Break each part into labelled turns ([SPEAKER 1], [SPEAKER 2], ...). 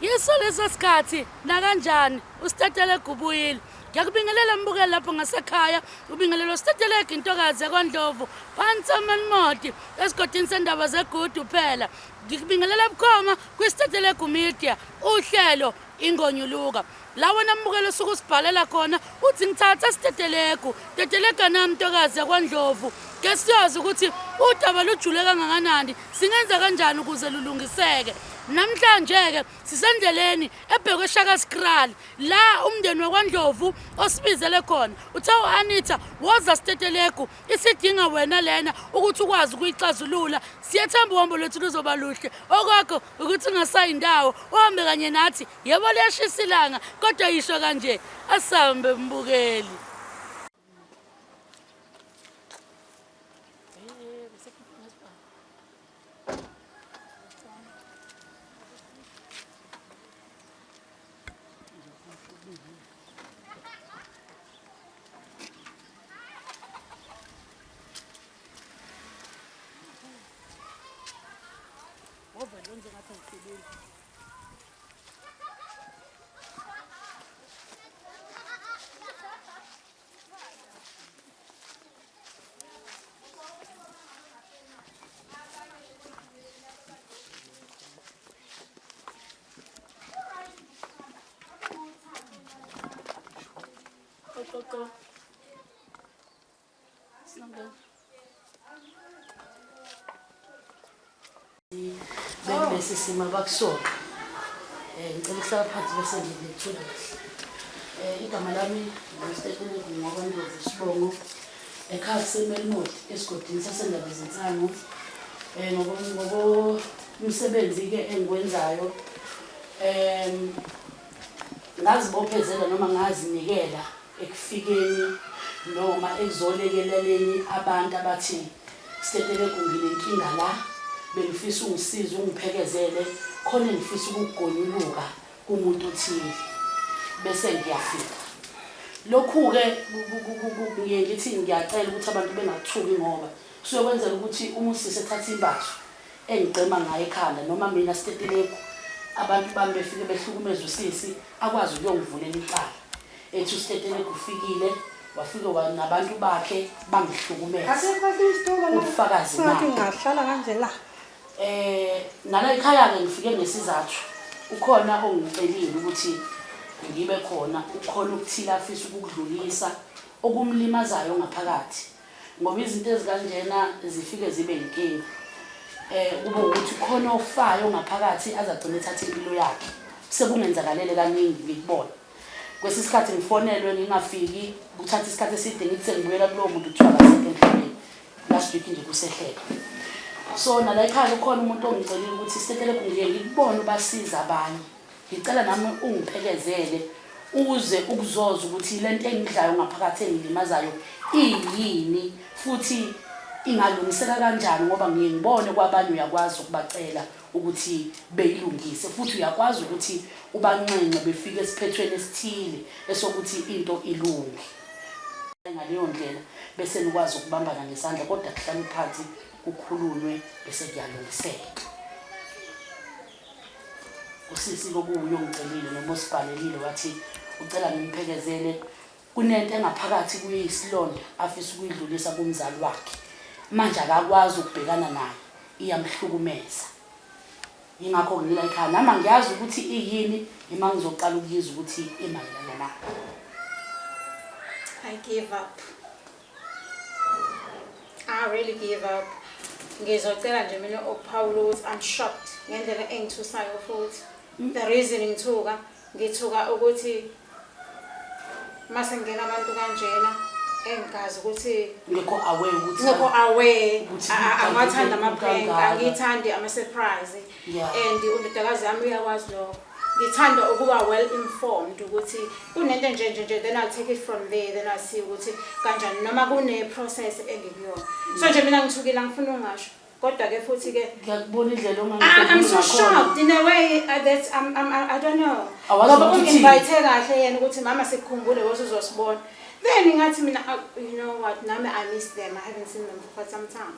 [SPEAKER 1] Yiso leso sikhathi nakanjani uStetelegu ubuyile. Ngiyakubingelela mbukeli lapho ngasekhaya, ubingelelo uStetelegu intokazi yakwaNdlovu, phansi amanimodi esigodini sendaba zegudu phela. Ngikubingelela bukhoma kwiStetelegu Media, uhlelo Ingonyuluka. La wena mbukeli osuke usibhalela khona uthi ngithatha Stetelegu, Tetelega nami ntokazi yakwaNdlovu. Ke siyazi ukuthi udaba lujule kangakanani, singenza kanjani ukuze lulungiseke. Namhlanje-ke sisendleleni ebhekwe eShakaskraal la umndeni wakwaNdlovu osibizele khona. Uthe u-Anita woza Stetelegu isidinga wena lena ukuthi ukwazi ukuyixazulula. Siyethemba uhambo lwethu luzoba luhle. Okwakho ukuthi ungasayi ndawo uhambe kanye nathi. Yebo liyashisa ilanga kodwa yisho kanje asambe mbukeli. Wovele wenze ngathi awusebenzi. Qoqoqo. Sinangena. Bekulesi simo abakusona. Ngicela ukuhlala phansi bese ngithula kahle. Igama lami nguStetelegu ngowakwaNdlovu isibongo. Ekhaya kuseMelmoth esigodini saseNdaba Zinsangu. Ngokomsebenzi-ke engiwenzayo ngazibophezela noma ngazinikela ekufikeni noma ekuzolekeleleni abantu abathi Stetelegu nginenkinga la, bengifisa ungisize ungiphekezele khona engifisa ukukugonyuluka kumuntu othile bese ngiyafika. Lokhu-ke ngiye ngithi ngiyacela ukuthi abantu bengakuthuki ngoba kusuke kwenzeka ukuthi uma usisi ethatha imbazo engigqema ngayo ekhanda noma mina Stetelegu abantu bami befike behlukumeze usisi akwazi ukuyongivulela icala ethi uStetelegu ufikile wafike nabantu bakhe bangihlukumeza.
[SPEAKER 2] Asikho esinye isitulo la.
[SPEAKER 1] Ubufakazi
[SPEAKER 2] Sengathi
[SPEAKER 1] nabo.
[SPEAKER 2] ngingahlala kanje la.
[SPEAKER 1] Nala ekhaya-ke ngifike ngesizathu ukhona ongicelile ukuthi ngibe khona ukhona okuthile afisa ukukudlulisa okumlimazayo ngaphakathi ngoba izinto ezikanjena zifike zibe yinkinga kube ukuthi khona ofayo ngaphakathi azagcina ethatha impilo yakhe sekungenzakalele kaningi ngikubona. Kwesinye isikhathi ngifonelwe ngingafiki, kuthatha isikhathi eside ngithi sengibuyela kulowo muntu kuthiwa akasekho emhlabeni. Last week nje kusehlele. So nala ekhaya kukhona umuntu ongicelile ukuthi Stetelegu ngiye ngikubone ubasiza abanye. Ngicela nami ungiphekezele uze ukuzoza ukuthi lento engidlayo ngaphakathi engilimazayo iyini futhi ingalungiseka kanjani ngoba ngiye ngibone kwabanye uyakwazi ukubacela ukuthi beyilungise futhi uyakwazi ukuthi ubanxenxe befike esiphethweni esithile esokuthi into ilunge ngaleyo ndlela bese nikwazi ukubambana ngesandla kodwa kuhlalwe phansi kukhulunywe bese kuyalungiseka. Usisi kokuwuye ongicelile noma osibhalelile wathi ucela ngimphekezele kunento engaphakathi kuye isilonda afisa ukuyidlulisa kumzali wakhe manje akakwazi ukubhekana nayo iyamhlukumeza. Yingakho ngila ekhaya nami angiyazi ukuthi iyini ima ngizoqala ukuyizwa ukuthi imayelana na.
[SPEAKER 2] I give up. I really give up. Ngizocela nje mina ukuphawula ukuthi I'm shocked ngendlela engithusayo futhi. The reason ngithuka, ngithuka ukuthi mase ngena abantu kanjena engigazi ukuthi
[SPEAKER 1] ngekho aware ukuthi
[SPEAKER 2] ngekho aware
[SPEAKER 1] Ukuthi
[SPEAKER 2] angiwathandi ama-prank
[SPEAKER 1] kangaka.
[SPEAKER 2] angiyithandi ama-surprise and undodakazi yami uyakwazi lokho. Ngithanda ukuba well informed ukuthi kunento nje nje nje, then I'll take it from there, then I'll see ukuthi kanjani noma kune-process engikuyona. So nje mina ngithukile, angifuni ukungasho. Kodwa ke futhi ke
[SPEAKER 1] ngiyakubona indlela
[SPEAKER 2] I'm so shocked in a way that I don't know.
[SPEAKER 1] Awazi
[SPEAKER 2] Ngoba
[SPEAKER 1] ukuthi uthini.
[SPEAKER 2] ungi-invite kahle yena ukuthi mama sikukhumbule woze uzosibona. Then ngathi mina, you know what, nami I miss them. I haven't seen them for quite some time.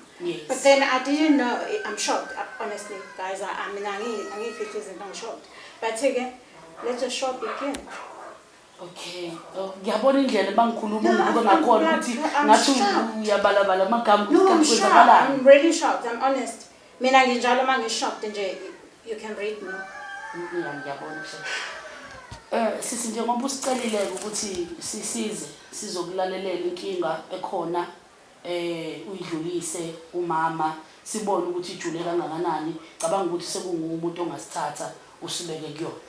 [SPEAKER 2] But then I didn't know. I'm shocked, honestly, guys. I mean, angiyifihli izinto, I'm shocked. But again, let the show begin.
[SPEAKER 1] Okay. Oh, ngiyabona indlela mangikhuluma
[SPEAKER 2] No,
[SPEAKER 1] ngibuka
[SPEAKER 2] I'm
[SPEAKER 1] ngakhona ukuthi
[SPEAKER 2] I'm
[SPEAKER 1] ngathi
[SPEAKER 2] shocked.
[SPEAKER 1] uyabalabala amagama
[SPEAKER 2] No,
[SPEAKER 1] ukuthi
[SPEAKER 2] I'm
[SPEAKER 1] kanti
[SPEAKER 2] shocked.
[SPEAKER 1] kwenzakalani.
[SPEAKER 2] I'm really shocked. I'm honest. Mina nginjalo uma ngi-shocked nje, you can read me.
[SPEAKER 1] Yeah, ngiyabona nje. Sisi, njengoba usicelile ukuthi sisize sizokulalelela inkinga ekhona, uyidlulise umama, sibone ukuthi ijule kangakanani, cabanga ukuthi sekungumuntu ongasithatha usibeke kuyona.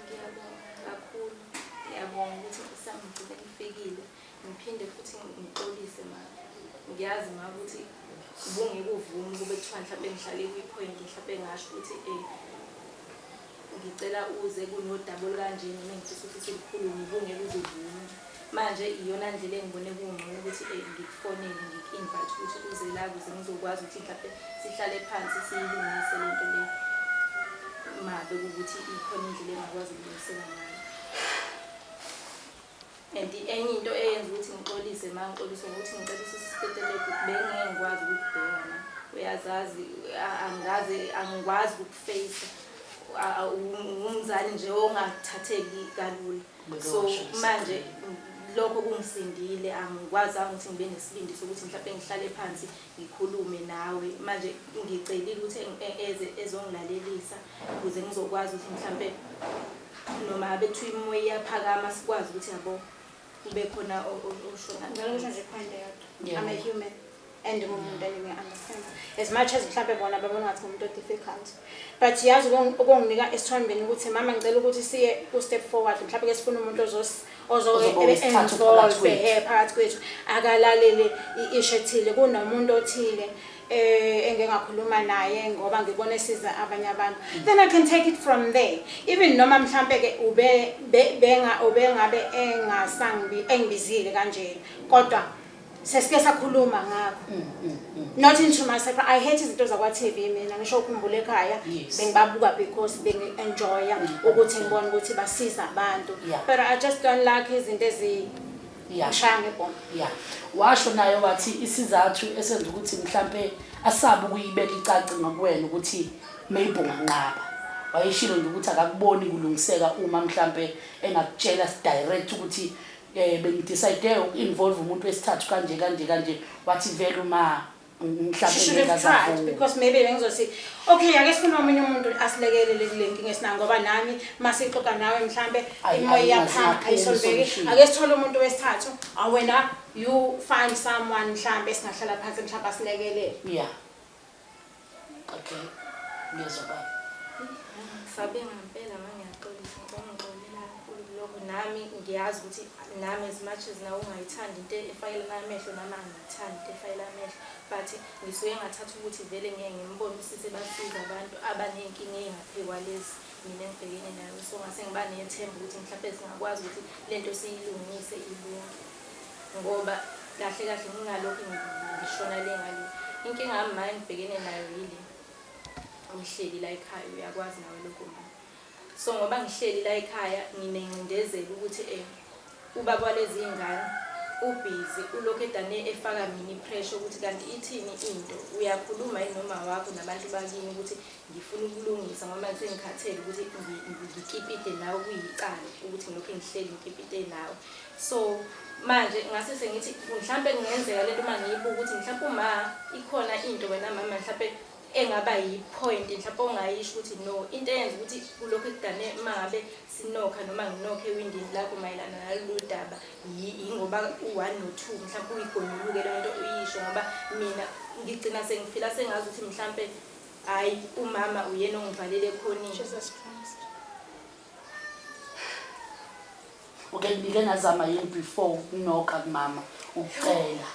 [SPEAKER 3] Ngiyabonga kakhulu. Ngiyabonga ukuthi usangigcine ngifikile. Ngiphinde futhi ngixolise, ma. Ngiyazi, ma, ukuthi ubungeke uvume kube kuthiwa mhlawumbe ngihlale kwi-point, mhlawumbe ngasho ukuthi ngicela uze kunodaba olukanje noma engifisa ukuthi silukhulume, ubungeke uze uvume. Manje iyona ndlela engibone kungcono ukuthi ngikufonele, ngiku-invite ukuthi uze la ukuze ngizokwazi ukuthi mhlawumbe sihlale phansi siyilungise le nto le. Ma bekuwukuthi ikhona indlela engakwazi ukulungiseka ngayo. And enye into eyenza ukuthi ngixolise, ma, ngixolise ngokuthi ngicela usisi Stetelegu, bengeke ngikwazi ukukubheka, ma. Uyazazi, angaze angikwazi ukukufeyisa. Ungumzali nje ongakuthatheki kalula.
[SPEAKER 1] Beke
[SPEAKER 3] So
[SPEAKER 1] washo.
[SPEAKER 3] manje lokho kungisindile, angikwazanga ukuthi ngibe nesibindi sokuthi mhlawumbe ngihlale phansi ngikhulume nawe. Manje ngicelile ukuthi eze ezongilalelisa ukuze ngizokwazi ukuthi mhlawumbe noma ngabe kuthiwa imoya iyaphakama, sikwazi ukuthi, yabo, kube khona oshona.
[SPEAKER 2] Ngicela ukusho nje point eyodwa. I'm a human and ngumuntu and ngiya-understand. As much as mhlampe bona babona ngathi ngumuntu o-difficult. But yazi ukunginika esithombeni ukuthi mama, ngicela ukuthi siye ku-step forward, mhlawumbe ke sifuna umuntu ozoke
[SPEAKER 1] Ozoba
[SPEAKER 2] ebe
[SPEAKER 1] wesithathu phakathi
[SPEAKER 2] involve
[SPEAKER 1] kwethu.
[SPEAKER 2] He phakathi kwethu, akalalele i-issue ethile, kunomuntu othile engeke ngakhuluma naye ngoba ngibona esiza abanye abantu, then I can take it from there. Even noma mhlambe ke ube benga ubengabe engasangibi engibizile kanje, kodwa sesike sakhuluma ngakho, not into my surprise. I hate izinto zakwa TV mina. Ngisho ukhumbula ekhaya, bengibabuka because bengi-enjoya ukuthi ngibone ukuthi basiza abantu, but I just don't like izinto ezi ngishaya ngebhomu.
[SPEAKER 1] Yeah, washo naye wathi isizathu esenza ukuthi mhlampe asabe ukuyibeka icace ngakuwena ukuthi maybe unganqaba, wayeshilo nje ukuthi akakuboni kulungiseka uma mhlampe engakutshela direct ukuthi bengidecide uku-involve umuntu wesithathu kanje kanje kanje. Wathi vele uma mhlampe
[SPEAKER 2] She should have tried, because maybe bengizothi okay, ake sifune omunye umuntu asilekelele kule nkinga esinayo, ngoba nami masixoxa nawe mhlambe imoya iyaphamba,
[SPEAKER 1] ayiphumi
[SPEAKER 2] ayisolveki.
[SPEAKER 1] Solution.
[SPEAKER 2] Ake sithole umuntu wesithathu, awena you find someone mhlambe esingahlala phansi, mhlambe asilekelele.
[SPEAKER 1] Yeah, okay, ngiyezwakala.
[SPEAKER 3] Sabe ngampela, ma, ngiyaxolisa, ngixolela kakhulu kulokho. Nami ngiyazi ukuthi nami, as much as nawe ungayithandi into efakela amehlo, nami angiyithandi into efakela amehlo, but ngisuke ngathatha ukuthi vele ngeke ngimbone usisi basiza abantu abaney'nkinga ey'ngaphezu kwalezi mina engibhekene nayo. So ngase ngiba nethemba ukuthi mhlawumbe singakwazi ukuthi le nto siyilungise ilunge, ngoba kahle kahle ngingalokhu ngishona le ngale. Inkinga yami, ma, engibhekene nayo yile: ngihleli la ekhaya, uyakwazi nawe lokho, ma. So ngoba ngihleli la ekhaya, nginengcindezelo ukuthi ubaba walezi iy'ngane ubhizi ulokhu edane efaka mina i-pressure ukuthi kanti ithini into, uyakhuluma yini noma wakho nabantu bakini ukuthi ngifuna ukulungisa, ngoba manje sengikhathele ukuthi ngikipite nawe, kuyicala ukuthi ngilokhu ngihleli ngikipite nawe. So manje ngase sengithi mhlampe kungenzeka lento uma ngiyibuka ukuthi mhlampe uma ikhona into wena mama mhlampe engaba yi-point mhlawumpe ongayisho ukuthi no, into eyenza ukuthi kulokhu ekudane uma ngabe sinokha noma nginokhe ewindini lakho mayelana nalolu daba yingoba u-one no-two, mhlawumpe uyigonyuluke leyo nto uyisho, ngoba mina ngigcina sengifila sengazi ukuthi mhlampe hhayi, umama uyena ongivalele ekhoneni.
[SPEAKER 2] Jesus Christ.
[SPEAKER 1] Okay, nike nazama yini before ukunokha kumama ukucela?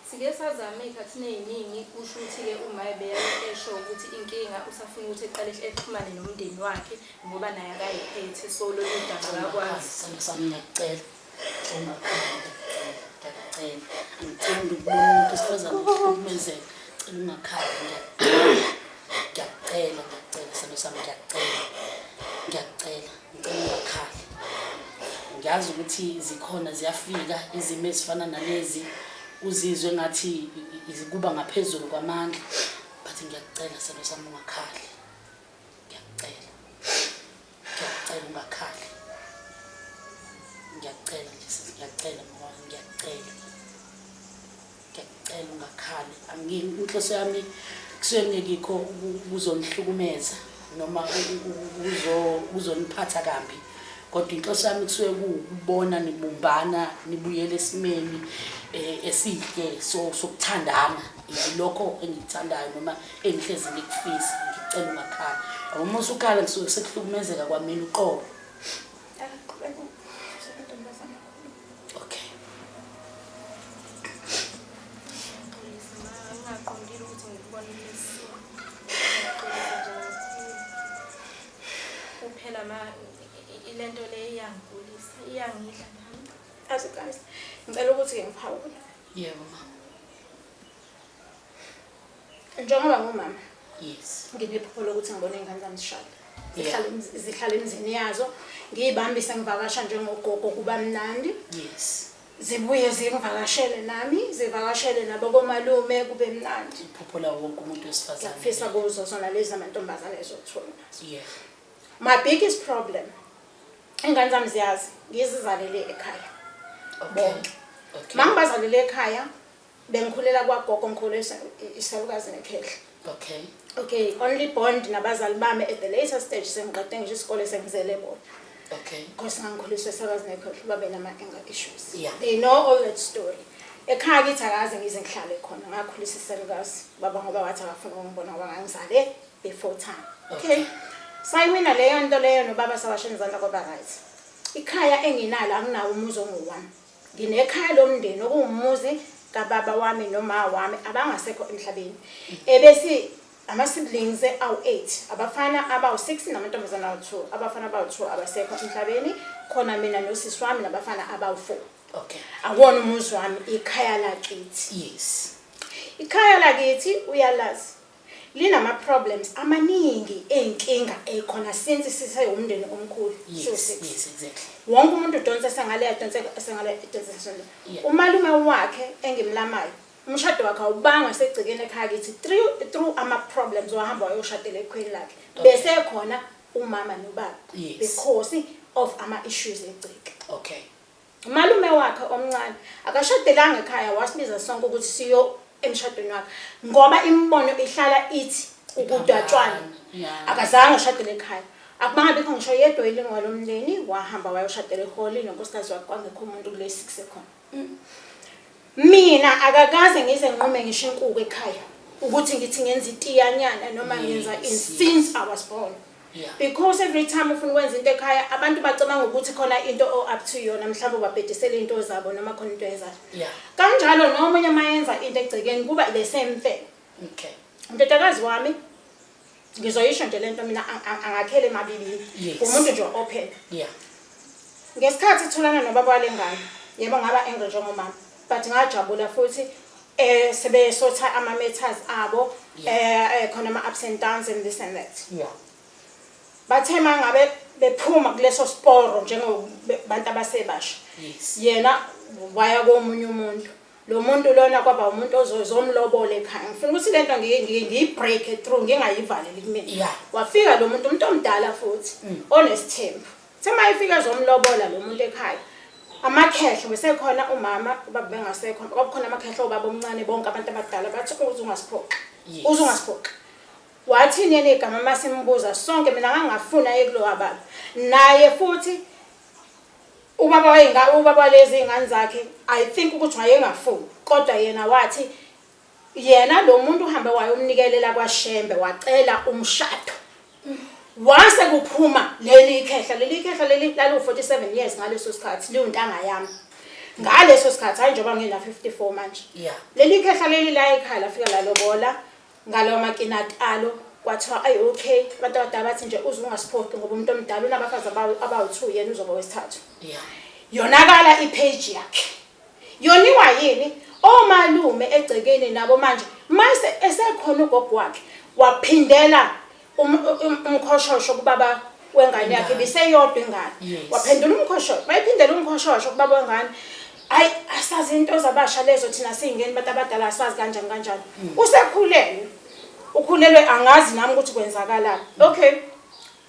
[SPEAKER 3] Sike sazama ey'khathini ey'ningi. Kusho ukuthi-ke uma ebeya esho ukuthi inkinga usafuna ukuthi eqale exhumane nomndeni wakhe ngoba naye akayiphethe, so lolu daba akakwazi.
[SPEAKER 1] Sithando sami, ngiyakucela, ungakhali, ngiyakucela, ngiyacela. Angithandi ukubona umuntu wesifazane uhlukumezeka. Cela ungakhali, ngiyakucela, ngiyakucela, sithando sami, ngiyakucela, ngiyakucela, ngicela ungakhali. Ngiyazi ukuthi zikhona ziyafika izimo ezifana nalezi uzizwe ngathi kuba ngaphezulu kwamandla but ngiyakucela selo sami ungakhali. Ngiyakucela. Ngiyakucela ungakhali. Ngiyakucela nje sisi ngiyakucela mama ngiyakucela. Ngiyakucela ungakhali. Inhloso yami kusuke kungekikho ukuzonihlukumeza noma ukuzoniphatha kambi kodwa inhloso yami kusuke kuwukubona nibumbana nibuyele esimeni esihle sokuthandana. Yilokho engikuthandayo noma engihlezi ngikufisa. Ngikucela ungakhali. Ngoba uma usukhala ngisuke sekuhlukumezeka kwamina uqobo.
[SPEAKER 2] Qhubeka.
[SPEAKER 1] Okay.
[SPEAKER 3] Ngiyaxolisa ma, ngingaqondile ukuthi ngikubone kulesi simo. Ngiyaxolisa nje kakhulu. Kuphela ma, ilento le iyangigulisa, iyangidla nami.
[SPEAKER 2] Azi guys, ngicela ukuthi-ke ngiphawule.
[SPEAKER 1] Yebo ma.
[SPEAKER 2] Njengoba ngumama,
[SPEAKER 1] Yes.
[SPEAKER 2] nginephupho lokuthi ngibone iy'ngane zami zishada.
[SPEAKER 1] Yeah.
[SPEAKER 2] Zihlale emizini yazo, ngiyibambise ngivakasha njengogogo kuba mnandi.
[SPEAKER 1] Yes.
[SPEAKER 2] Zibuye zingivakashele nami, zivakashele nabo komalume kube mnandi.
[SPEAKER 1] Iphupho lawo wonke umuntu wesifazane.
[SPEAKER 2] Ngiyafisa kuzo zona lezi zamantombazane ezothunywa nazo.
[SPEAKER 1] Yeah.
[SPEAKER 2] My biggest problem, iy'ngane zami ziyazi, ngizizalele ekhaya.
[SPEAKER 1] Okay.
[SPEAKER 2] Bonke.
[SPEAKER 1] Okay.
[SPEAKER 2] Mangibazalele ekhaya, bengikhulela kwagogo ngikhuliswa isalukazi nekhehla.
[SPEAKER 1] Okay.
[SPEAKER 2] Okay, only bond nabazali bami at the later stage sengiqede ngisho isikole sengizele bona.
[SPEAKER 1] Okay.
[SPEAKER 2] Because ngangikhuliswa isalukazi nekhehla babe nama anger issues.
[SPEAKER 1] Yeah.
[SPEAKER 2] They know all that story. Ekhaya kithi akaze ngize ngihlale khona ngakhulisa isalukazi baba ngoba wathi akafuna ukungibona ngoba ngangizale before time. Okay. Sayiwina leyo nto leyo nobaba sawashela izandla kwaba right. Ikhaya enginalo anginawo umuzi onguwami. Nginekhaya lomndeni okuwumuzi kababa wami noma wami abangasekho emhlabeni. Ebesi ama-siblings awu-8, abafana abawu-6 namantombazane awu-2. Abafana abawu-2 abasekho emhlabeni, khona mina nosisi wami nabafana abawu-4.
[SPEAKER 1] Okay.
[SPEAKER 2] Akuwona umuzi wami, ikhaya lakithi.
[SPEAKER 1] Yes.
[SPEAKER 2] Ikhaya lakithi uyalazi. Linama-problems amaningi ey'nkinga ey'khona since sisewumndeni omkhulu.
[SPEAKER 1] Yes.
[SPEAKER 2] Siwu-six.
[SPEAKER 1] Yes, exactly.
[SPEAKER 2] Wonke umuntu udonsa esengale, adonse esengale, adonse esengale.
[SPEAKER 1] Yeah.
[SPEAKER 2] Umalume wakhe engimlamayo, umshado wakhe awubanga segcekeni ekhaya kithi through ama-problems wahamba wayoshadela ekhweni lakhe.
[SPEAKER 1] Okay.
[SPEAKER 2] Bese khona umama nobaba.
[SPEAKER 1] Yes.
[SPEAKER 2] Because of ama-issues egceke.
[SPEAKER 1] Okay.
[SPEAKER 2] Umalume wakhe omncane akashadelanga ekhaya wasibiza sonke ukuthi siyo emshadweni wakhe ngoba imibono ihlala ithi ukudwatshwana.
[SPEAKER 1] Yeah.
[SPEAKER 2] Akazange ashadele ekhaya. Akubanga bikho ngisho yedwa ilungu lomndeni wahamba wayoshadela eholi nonkosikazi wakhe kwangekho umuntu kule 6 ekhona. Mina akakaze ngize nginqume ngisho inkuku ekhaya ukuthi ngithi ngenza itiyanyana noma ngenza in
[SPEAKER 1] Yes,
[SPEAKER 2] since I was born.
[SPEAKER 1] Yeah.
[SPEAKER 2] Because every time ufuna ukwenza into ekhaya abantu bacabanga ukuthi khona into o up to yona mhlawumbe ubabhedisele into zabo noma khona into yenzayo.
[SPEAKER 1] Yeah.
[SPEAKER 2] Kanjalo nomunye mayenza into egcekeni kuba the same thing.
[SPEAKER 1] Okay.
[SPEAKER 2] Ndodakazi wami ngizoyisho nje lento mina angakhele emabibini.
[SPEAKER 1] Yes.
[SPEAKER 2] Umuntu nje open.
[SPEAKER 1] Yeah.
[SPEAKER 2] Ngesikhathi itholana nobaba walengane, yebo ngaba angry njengomama, but ngajabula futhi sebesotha ama matters abo khona ama ups and downs and this and that.
[SPEAKER 1] Yeah.
[SPEAKER 2] Bathe mangabe bephuma kuleso sporo njengobantu abasebasha.
[SPEAKER 1] Yes.
[SPEAKER 2] Yena waya komunye umuntu. Lo muntu lona kwaba umuntu ozomlobola ekhaya. Ngifuna ukuthi lento ngiyi-break through ngingayivaleli kumina.
[SPEAKER 1] Yeah.
[SPEAKER 2] Wafika lo muntu umuntu omdala futhi onesithembu. Uthe uma efika ezomlobola lo muntu ekhaya. Amakhehlo besekhona umama ubaba bengasekho. Kwakukhona amakhehlo obaba omncane bonke abantu abadala bathi uze ungasiphoxi.
[SPEAKER 1] Yes.
[SPEAKER 2] Uze ungasiphoxi. Wathini yena igama masimbuza sonke mina ngangafuna aye kulowa baba. Naye futhi ubaba wayenga ubaba lezi ingane zakhe I think ukuthi wayengafuni kodwa yena wathi yena lo muntu uhambe wayomnikelela kwaShembe wacela umshado. Wase kuphuma leli ikhehla leli ikhehla leli lalu 47 years ngaleso sikhathi liwuntanga yami. Ngaleso sikhathi hayi njengoba ngina 54 manje.
[SPEAKER 1] Yeah.
[SPEAKER 2] Leli khehla leli la ekhaya lafika lalobola ngalawo makinatalo kwathiwa ayi okay abantu abadala bathi nje uze ungasiphoqi ngoba umuntu omdala unabafazi abawu-2 yena uzoba wesithathu.
[SPEAKER 1] Yeah.
[SPEAKER 2] Yonakala ipage yakhe. Yoniwa yini? Omalume egcekeni nabo manje mase esekhona ugogo wakhe waphindela umkhoshosho kubaba wengane yakhe, ibiseyodwa ingane. Waphendula umkhoshosho, bayiphindela umkhoshosho kubaba wengane. Hayi, asazi into zabasha lezo, thina siyingeni bantu abadala asazi kanjani kanjani. Usekhulelwe, ukhulelwe, angazi nami ukuthi kwenzakalani. Okay,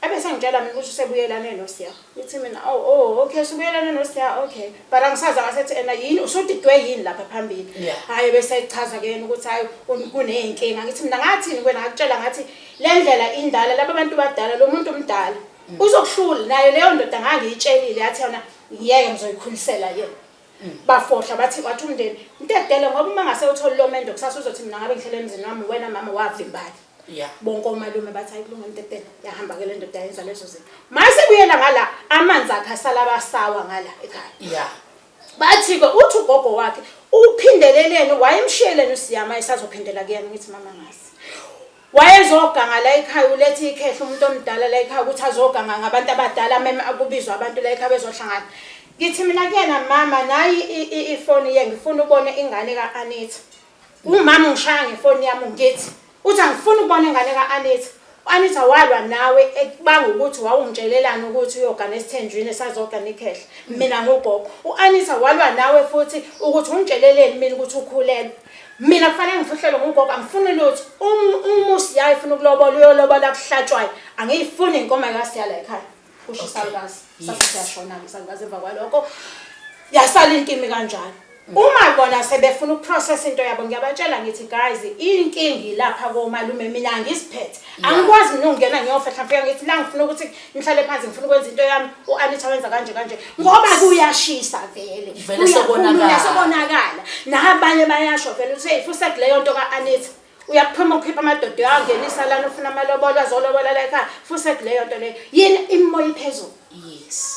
[SPEAKER 2] ebese ngitshela mina ukuthi usebuyelane noSiya. Ngithi mina, oh, okay, usubuyelane noSiya, okay, but angisazi. Akasethi ena yini, usudidwe yini lapha phambili? Hhayi, bese echaza ke yena ukuthi hhayi, kuney'nkinga. Ngithi mina, ngathini kwena? Ngakutshela ngathi le ndlela indala, laba bantu badala, lo muntu mdala uzokuhlula nayo leyo ndoda. Ngangiyitshelile, yathi yona ngiyeke ngizoyikhulisela yena. Bafohla bathi, wathi umndeni mdedele, ngoba uma ngase uthole lo mendo kusasa uzothi mina ngabe ngihlele emzini wami, wena mama wavimbani. Bonke omalume bathi hayi, kulunge, mdedele. Yahamba-ke le ndoda, yayenza lezo zinto. Mayisebuyela ngala, amanzi akhe asala basawa ngala ekhaya. Bathi-ke, uthi ugogo wakhe uphindeleleni, wayemshiyeleni uSiyama esazophindela kuyena. Ngithi mama, ngazi wayezoganga la ekhaya, ulethe ikhehla, umuntu omdala la ekhaya, ukuthi azoganga ngabantu abadala, meme kubizwa abantu la ekhaya bezohlangana. Ngithi mina kuyena, mama, nayi ifoni ye, ngifuna ubone ingane ka-Anita. Umama ungishaya ngefoni yami, ngithi uthi angifuni ukubona ingane ka-Anita. U-Anita walwa nawe ekubanga ukuthi wawungitshelelani ukuthi uyogana esithenjini, esazogana ikhehla. Mina ngugogo. U-Anita walwa nawe futhi ukuthi ungitsheleleni mina ukuthi ukhulelwe. Mina kufanele ngifuhlelwe ngugogo, angifuni lutho. Uma uSiya efuna ukulobola, uyolobola kuhlatshwayo. Angiyifuni inkomo kaSiya la ekhaya. Kusho isalukazi. Sase siyashona-ke isalukazi emva kwalokho. Yasala intimi kanjalo. Uma bona sebefuna ukuprocess into yabo, ngiyabatshela ngithi, guys, inkinga ilapha komalume, mina angisiphethe. Angikwazi mina ukungena ngiyofehla, ngifika ngithi la ngifuna ukuthi nihlale phansi, ngifuna ukwenza into yami, u-Anita wenza kanje kanje, ngoba kuyashisa vele.
[SPEAKER 1] Vele sekonakala.
[SPEAKER 2] Sekonakala. Nabanye bayasho vele ukuthi hey, fusek leyo nto ka-Anita. Uyaphuma ukhipha amadoda, uyawangenisa lana, ufuna amalobolo, azolobola la ekhaya. Fusek leyo nto leyo. Yini imoya iphezulu?
[SPEAKER 1] Yes.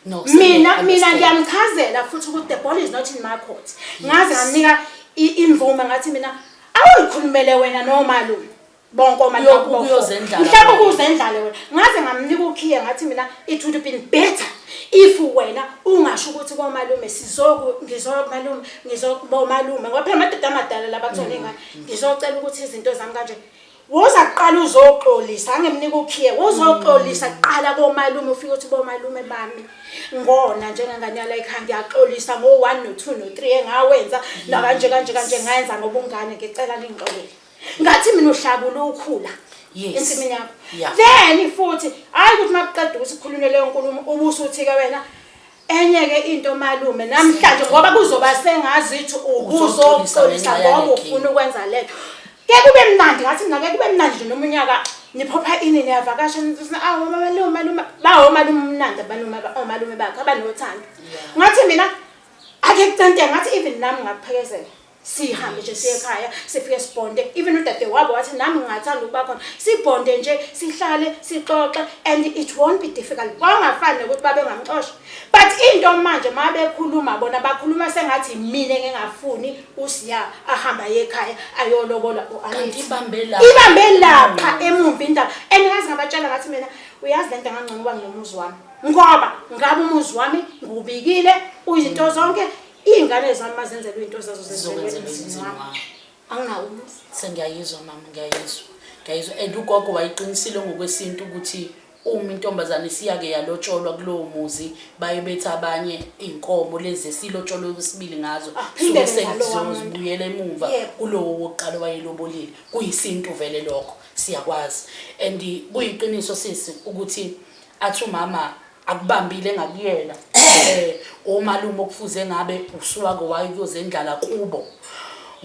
[SPEAKER 1] No,
[SPEAKER 2] Mina ngiyamchazela futhi ukuthi the ball is not in my court. Ngaze ngamnika imvume, ngathi mina awuyikhulumele wena nomalume bonke omalume.
[SPEAKER 1] Ukuyozendlala.
[SPEAKER 2] Mhlawumbe ukuzendlale wena. Ngaze ngamnika ukhiye, ngathi mina it would have been better if wena ungasho ukuthi komalume sizoku ngizomalume ngizobomalume, ngoba phela amadoda amadala laba kuthona ingane, ngizocela ukuthi izinto zami kanje. Woza kuqala uzoxolisa, angimnika ukhiye, wozoxolisa kuqala komalume, ufike uthi bomalume bami, ngona njengengane yala ekhaya, ngiyaxolisa ngo-1 no-2 no-3 engawenza nakanje kanje kanje, ngayenza ngobungane, ngicela ningixolele. Ngathi mina uhlakula ukhula ensimini yakho. Then futhi hayi ukuthi makuqeda ukuthi kukhulunywe leyo nkulumo, ubusuthi-ke wena enye-ke into malume namhlanje, ngoba kuzoba sengazithi ubuzoxolisa ngoba ufuna ukwenza lento. Ke kube mnandi, ngathi mina ke kube mnandi nje, noma unyaka niphopha ini, niyavakasha, nithi awu malume, malume bawo malume, umnandi abalume, omalume bakhe abanothando. Ngathi mina ake kucente, ngathi even nami ngakuphekezela, sihambe nje siye ekhaya, sifike sibonde. Even udade wabo wathi nami ngingathanda ukuba khona, sibonde nje, sihlale sixoxe, and it won't be difficult. Kwangafani nokuthi babengamxosha, but into manje ma bekhuluma bona bakhuluma sengathi mina ngingafuni uSiya ahamba aye ekhaya ayolobola
[SPEAKER 1] Kanti
[SPEAKER 2] u-Anita.
[SPEAKER 1] Ibambe la.
[SPEAKER 2] Ibambe lapha emumva indaba, and ngazi ngabatshela ngathi mina, uyazi lento, ngangcono uba nginomuzi wami, ngoba ngabe umuzi wami ngiwubikile uyizinto zonke, iy'ngane zami mazenzelwe iy'nto zazo zenzelwe
[SPEAKER 1] Zizokwenzela
[SPEAKER 2] emzini
[SPEAKER 1] emzini
[SPEAKER 2] wami.
[SPEAKER 1] Wami.
[SPEAKER 2] Anginawo umuzi.
[SPEAKER 1] Sengiyayizwa mama, ngiyayizwa, ngiyayizwa. And ugogo wayeqinisile ngokwesintu ukuthi uma intombazane isiyake yalotsholwa kulowo muzi, baye bethi abanye iy'nkomo lezi esilotsholwe kwesibili ngazo
[SPEAKER 2] Aphindele
[SPEAKER 1] suke
[SPEAKER 2] ngalowa muntu.
[SPEAKER 1] sezibuyela emumva kulowo wokuqala wayelobolile. Kuyisintu vele lokho, siyakwazi. And kuyiqiniso sisi ukuthi athi umama akubambile ngakuyena omalume okufuze ngabe usuwake waye kuyozendlala kubo,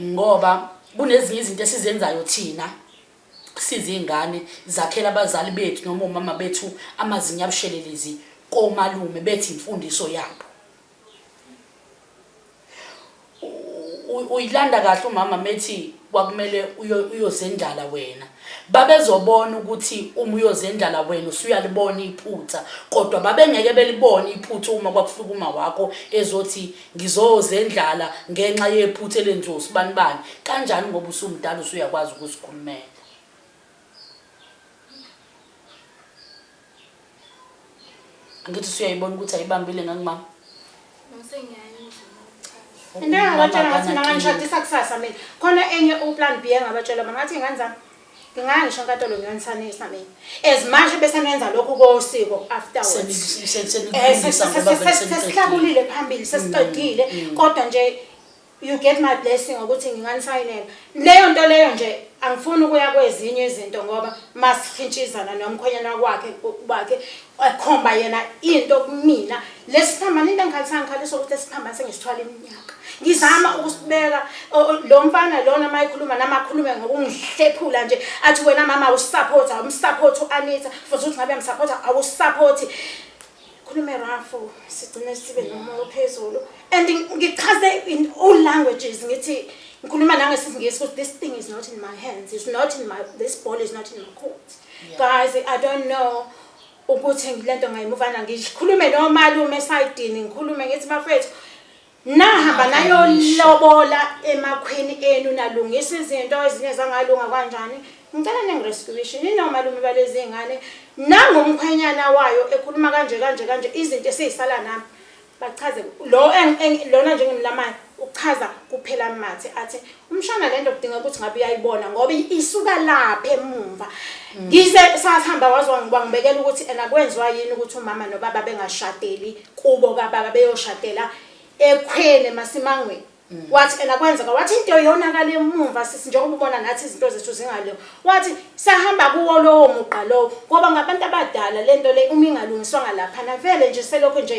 [SPEAKER 1] ngoba kunezinye izinto esizenzayo thina sizingane, zakhela abazali bethu noma omama bethu amazinyo abushelelezi komalume, bethi imfundiso yabo. Uyilanda kahle umama methi kwakumele uyozendlala wena. Babezobona ukuthi uma uyozendlala wena usuyalibona iphutha, kodwa babengeke belibone iphutha uma kwakufika uma wakho ezothi ngizozendlala ngenxa yephutha elenziwe usibanibani. Kanjani? Ngoba usumdala, usuyakwazi ukuzikhulumela. Angithi usuyayibona ukuthi ayibambile ngangimama?
[SPEAKER 3] Sengiyayizwa uma uchaza.
[SPEAKER 2] Into engabatshela, ngathi mina
[SPEAKER 1] Mama.
[SPEAKER 2] Nganishadisa kusasa mina. Khona enye uplan B engabatshela, ngathi ingane zami. Ngingaya ngisho enkantolo ngiyonisanisa mina. As manje bese nenza lokhu kosiko afterwards. Sesihlakulile phambili sesiqedile kodwa nje you get my blessing ukuthi nginganisayinela. Leyo nto leyo nje angifuni ukuya kwezinye izinto ngoba masihintshizana nomkhwenyana kwakhe bakhe ekhomba yena into kumina lesiphambano into engikhalisa ngikhalisa ukuthi lesiphambano sengisithwala iminyaka ngizama ukusibeka lo mfana lona uma ekhuluma nami akhulume ngokungihlephula nje athi wena mama awusupport awumsupport u-Anita futhi ukuthi ngabe uyamsupport awusupport khulume rafu sigcine sibe nomoya ophezulu and ngichaze in all languages ngithi ngikhuluma nangesingisi ukuthi this thing is not in my hands, it's not in my, this ball is not in my court. Guys, I don't know ukuthi lento ngayimuvana ngikhulume nomalume esayidini ngikhulume ngithi bafethu nahamba nayolobola emakhwini enu nalungisa izinto ezinye zangalunga kanjani ngicela ningirescue ninomalume balezi ngane nangumkhwenyana wayo ekhuluma kanje kanje kanje izinto esizisala nami bachaze lo lona njengimlamayo uchaza kuphela mathe athi umshana lento kudinga ukuthi ngabe uyayibona ngoba isuka lapha emumva. Ngize sasihamba waze wangibekela ukuthi ena kwenziwa yini ukuthi umama nobaba bengashadeli kubo kababa beyoshadela ekhweni emasimangweni. Wathi ena kwenzeka wathi into yonakala emumva sisi njengoba ubona nathi izinto zethu zingalo. Wathi sahamba kuwo lowo mugqa lowo ngoba ngabantu abadala lento le uma ingalungiswanga laphana vele nje selokhu nje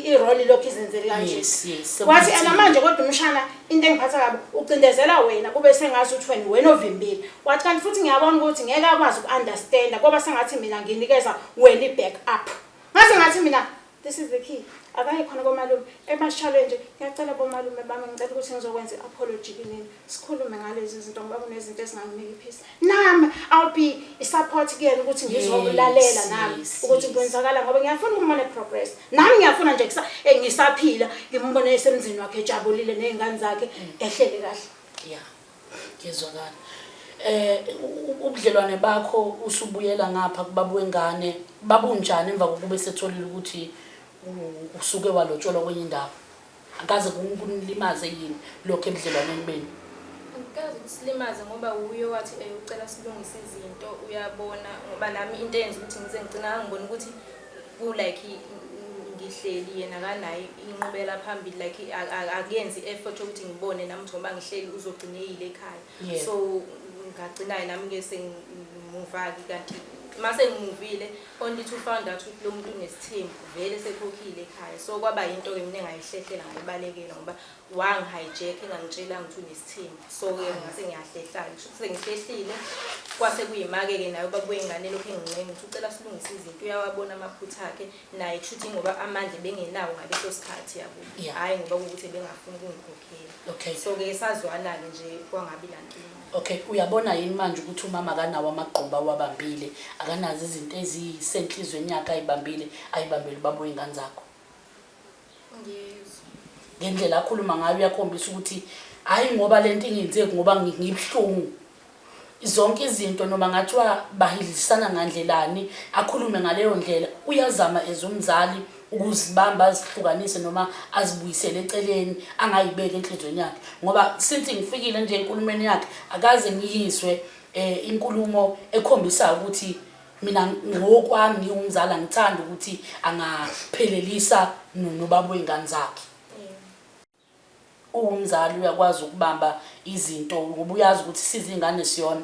[SPEAKER 2] i-role lokhu izenzele kanje. Wathi ena manje kodwa umshana into engiphatha kabi ucindezela wena kube sengazi ukuthi wena wena ovimbile. Wathi kanti futhi ngiyabona ukuthi ngeke akwazi uku-understanda ngoba sengathi mina nginikeza wena i-back up. Ngase ngathi mina this is the key. Akaye khona komalume ebashale nje ngiyacela bomalume bami ngicela ukuthi ngizokwenza i-apology kinini sikhulume ngalezi zinto ngoba kunezinto ezinganginiki ipeace. Nami I'll be i-support kuyena ukuthi ngizokulalela nami ukuthi kwenzakala ngoba ngiyafuna ukumbona progress. Nami ngiyafuna nje ngisaphila ngimbone esemzini wakhe ejabulile nezingane zakhe ehlele kahle.
[SPEAKER 1] Yeah. Ngiyezwakala. Ubudlelwane bakho usubuyela ngapha kubaba wengane babunjani emva kokuba esetholile ukuthi usuke walotsholwa kwenye indawo? Akaze kunilimaze yini lokho ebudlelwaneni benu?
[SPEAKER 3] Angikaze kusilimaze ngoba uye wathi ucela silungise izinto uyabona ngoba nami into eyenza ukuthi ngize ngigcina ngibona ukuthi ku like ngihleli yena kanayo inqubela phambili like akuyenzi effort yokuthi ngibone nami ukuthi ngoba ngihleli uzogcina eyile ekhaya. So ngagcina nami ke sengimuva-ke kanti mase ngimuvile only to found out ukuthi lo muntu unesithembu vele sekhokhile ekhaya. So kwaba yinto-ke mina engayihlehlela ngayibalekela ngoba wangi-hijack engangitshelanga ukuthi unesithembu. So-ke ngase ngiyahlehla-ke kusho ukuthi sengihlehlile kwase kuyimake-ke naye ubaba wengane lokhu engincenga ukuthi ucela silungise izinto uyawabona amaphutha akhe naye kusho ukuthi ngoba amandla bengenawo ngaleso sikhathi yabo. Hhayi ngoba kuwukuthi bengafuni ukungikhokhela. So-ke sazwana-ke nje kwangabi nankinga.
[SPEAKER 1] Okay, uyabona yini manje ukuthi umama akanawo amagquba awabambile, akanazo izinto ezisenhlizweni yakhe ayibambile, ayibambele ubaba wey'ngane zakho?
[SPEAKER 3] Ngiyezwa.
[SPEAKER 1] Ngendlela akhuluma ngayo uyakhombisa ukuthi hhayi ngoba lento ingenzeki ngoba ngibuhlungu. Zonke izinto noma ngathiwa bahidlisana ngandlelani akhulume ngaleyo ndlela uyazama as umzali ukuzibamba azihlukanise noma azibuyisele eceleni angayibeki enhliziyweni yakhe ngoba since ngifikile nje enkulumeni yakhe akaze ngiyizwe inkulumo ekhombisa ukuthi mina ngokwami ngiwumzali angithandi ukuthi angaphelelisa nobaba wey'ngane zakhe. Uwumzali uyakwazi ukubamba izinto ngoba uyazi ukuthi sizingane siyona.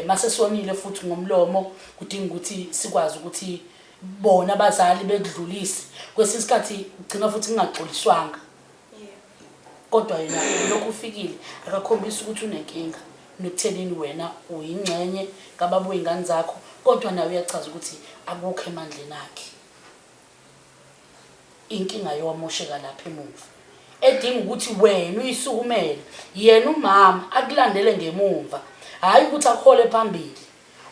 [SPEAKER 1] Mase sonile futhi ngomlomo kudinga ukuthi sikwazi ukuthi bona abazali bekudlulise. Kwesinye isikhathi kugcina futhi kungaxoliswanga. Kodwa yena lokhu ufikile akakhombisi ukuthi unenkinga nokuthenini wena uyingxenye kababa wey'ngane zakho kodwa naye uyachaza ukuthi akukho emandleni akhe. Inkinga yowamosheka lapha emuva edinga ukuthi wena uyisukumele yena umama akulandele ngemumva hhayi ukuthi akuhole phambili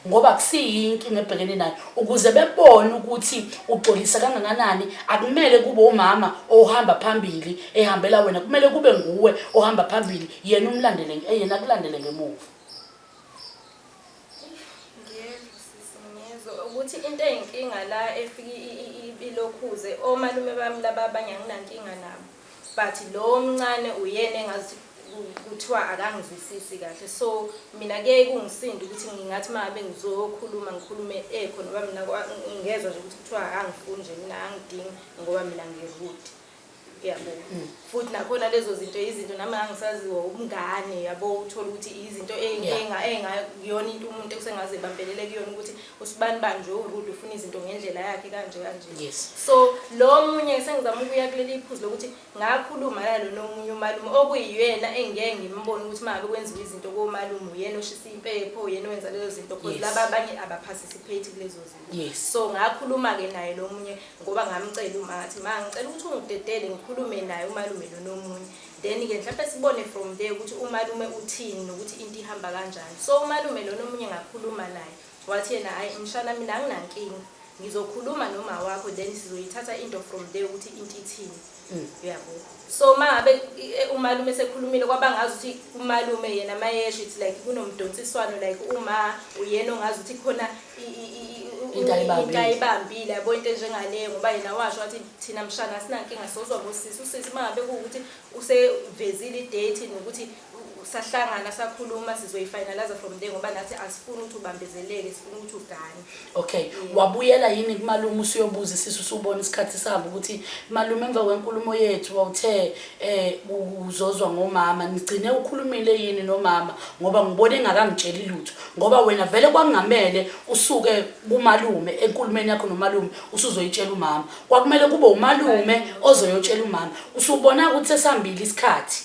[SPEAKER 1] ngoba kusiyiyo inkinga ebhekene nayo ukuze bebone ukuthi uxolisa kangakanani akumele kube umama ohamba phambili ehambela wena kumele kube nguwe ohamba phambili yena umlandele yena akulandele ngemuva.
[SPEAKER 3] Ngiyezwa sisi ngiyezwa ukuthi into eyinkinga la efike ilokhuze omalume bami laba abanye anginankinga nabo but lo omncane uyena engazi Kuthiwa akangizwisisi kahle, so mina kuyaye kungisinde ukuthi ngingathi uma ngabe ngizokhuluma ngikhulume ekhona, ngoba mina ngezwa nje ukuthi kuthiwa akangifuni nje, mina angidingi ngoba mina ngi-rude, yabo. Futhi nakhona lezo zinto izinto nami angisaziwa ubungane, yabo, uthola ukuthi izinto engayona into umuntu ekusengaze ebambelele kuyona ukuthi usibani bani nje u-rude, ufuna izinto ngendlela yakhe kanje kanje. So lo munye sengizama ukuya kuleli iphuzu lokuthi ngakhuluma nalo nomunye umalume okuyiyena engeke ngimbone ukuthi uma ngabe kwenziwa izinto komalume uyena oshisa impepho, uyena owenza lezo zinto, cause laba abanye aba-participate kulezo zinto. So ngakhuluma-ke naye lo munye ngoba ngamcela uma ngathi ma ngicela ukuthi ungidedele ngikhulume naye umalume lo nomunye, then-ke mhlawumpe sibone from there ukuthi umalume uthini nokuthi into ihamba kanjani. So umalume lo nomunye ngakhuluma naye, wathi yena, "Hhayi mshana, mina anginankinga, ngizokhuluma noma wakho, then sizoyithatha into from there ukuthi into ithini," uyabo. So uma ngabe umalume esekhulumile, kwaba ngazi ukuthi umalume yena mayesho, it's like kunomdonsiswano, like uma uyena ongazi ukuthi khona
[SPEAKER 1] Into ayibambile.
[SPEAKER 3] Into ayibambile, yabo, into enjengaleyo, ngoba yena washo wathi, "Thina mshana asinankinga, sozwa ngosisi. Usisi uma ngabe kuwukuthi usevezile i-date nokuthi sahlangana sakhuluma, sizoyi-finalize from there, ngoba nathi asifuni ukuthi ubambezeleke, sifuna ukuthi ugane."
[SPEAKER 1] Okay, wabuyela yini kumalume usuyobuza isisu, usubona isikhathi sihamba, ukuthi malume, emva kwenkulumo yethu wawuthe uzozwa ngomama, nigcine ukhulumile yini nomama? Ngoba ngibone engakangitsheli lutho, ngoba wena vele kwakungamele usuke kumalume enkulumeni yakho nomalume usuzoyitshela umama, kwakumele kube umalume ozoyotshela umama. Usubona ukuthi sesihambile isikhathi,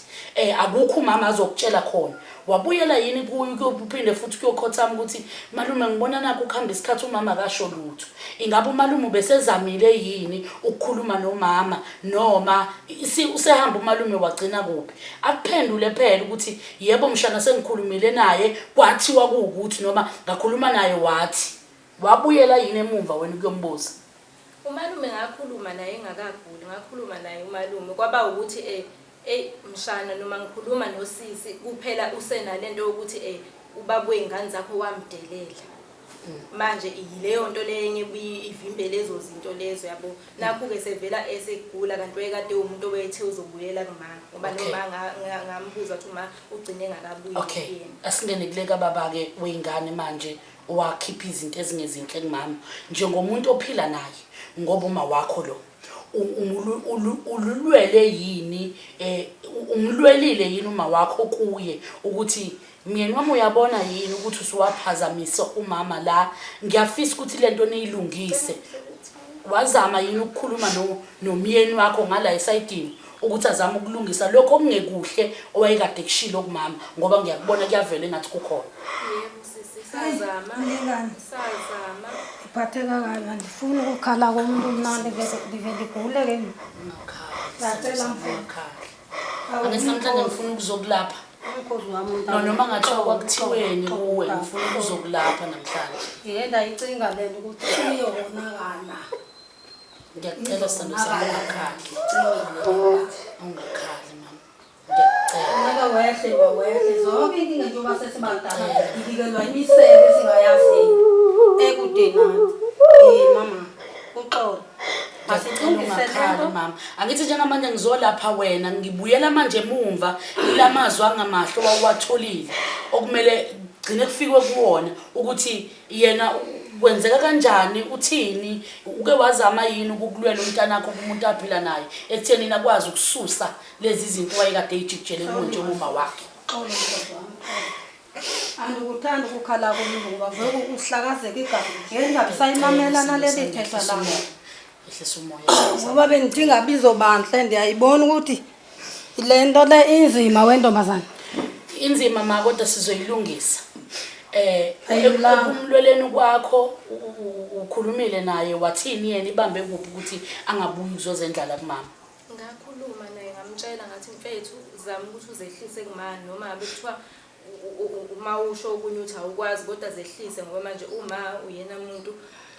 [SPEAKER 1] akukho umama azokutshela khona. Wabuyela yini kuyo kuyophinde futhi kuyokhothama ukuthi malume, ngibona nakho ukuhamba isikhathi, umama akasho lutho? Ingabe umalume ubesezamile yini ukukhuluma nomama, noma usehamba umalume wagcina kuphi? Akuphendule phela ukuthi yebo mshana, sengikhulumile naye, kwathiwa kuwukuthi, noma ngakhuluma naye wathi. Wabuyela yini emumva wena ukuyombuza?
[SPEAKER 3] Umalume ngakhuluma naye engakaguli, ngakhuluma naye umalume, kwaba ukuthi eyi mshana, noma ngikhuluma nosisi kuphela usenalento yokuthi ubaba wey'ngane zakho wamdelela. Manje yileyo nto le enye ebuye ivimbe lezo zinto lezo, yabo. Nakhu-ke sevela esegula, kanti wayekade umuntu owethe uzobuyela kuma, ngoba noma ngambuza ukuthi uma ugcine engakabuyi kuyena.
[SPEAKER 1] Asingene kule kababa-ke wey'ngane manje, wakhipha izinto ezingezinhle kumama njengomuntu ophila naye, ngoba uma wakho lo ululwele yini, umlwelile yini uma wakho kuye ukuthi myeni wami, uyabona yini ukuthi usuwaphazamisa umama la, ngiyafisa ukuthi lento niyilungise? Wazama yini ukukhuluma nomyeni wakho ngala esayidini ukuthi azame ukulungisa lokho okungekuhle owayekade kushilo kumama? Ngoba ngiyakubona kuyavela engathi kukhona.
[SPEAKER 3] Yebo sisi, sazama.
[SPEAKER 2] Mlingani.
[SPEAKER 3] Sazama.
[SPEAKER 2] Ngiphatheka kabi, andifuni ukukhala komuntu mnandi, vele ndivele ndigule ke mna.
[SPEAKER 1] Ungakhali.
[SPEAKER 2] Ngiyacela, mfo.
[SPEAKER 1] Ungakhali. Angithi namhlanje ngifuna ukuzokulapha.
[SPEAKER 2] Umkhozi wami.
[SPEAKER 1] No, noma ngathiwa kwakuthiweni kuwe, ngifuna ukuzokulapha namhlanje.
[SPEAKER 2] Ngiye ndayicinga le nto ukuthi iyonakala.
[SPEAKER 1] Ngiyakucela sithando sami, ungakhali, ungakhali mama, ngiyakucela.
[SPEAKER 2] Funeka wehle wehle zonke inkinga, njengoba sesibadala ibikelwa imisebe esingayaziyo ekude nathi. Mama, uxolo.
[SPEAKER 1] Ngiyacela.
[SPEAKER 2] Asilungise
[SPEAKER 1] Ungakhali
[SPEAKER 2] lento.
[SPEAKER 1] mama. Angithi njengamanje ngizolapha wena, ngibuyela manje emumva kula mazwi angamahle owawuwatholile okumele gcine kufikwe kuwona, ukuthi yena kwenzeka kanjani, uthini, uke wazama yini ukukulwela umntanakho kumuntu aphila naye ekuthenini akwazi ukususa lezi zinto wayekade eyijikijele kuwe njengoma wakhe?
[SPEAKER 2] Xolo mkhozi wami, xolo. Andikuthandi ukukhala komuntu ngoba vele uhlakazeka igazi. Ngeke ndingabi sayimamela naleli thetha lakho.
[SPEAKER 1] Ehlisa umoya.
[SPEAKER 2] Ngoba bendithi ingabi izobantle, ndiyayibona ukuthi le nto le inzima wentombazana.
[SPEAKER 1] Inzima ma, kodwa sizoyilungisa.
[SPEAKER 2] Ayilulanga.
[SPEAKER 1] Ekumlweleni kwakho ukhulumile naye, wathini yena, ibambe kuphi ukuthi angabuyi ukuzozendlala kumama?
[SPEAKER 3] Ngakhuluma naye, ngamtshela ngathi, "Mfethu, zama ukuthi uzehlise kuma, noma ngabe kuthiwa uma usho okunye uthi awukwazi, kodwa zehlise, ngoba manje uma uyena muntu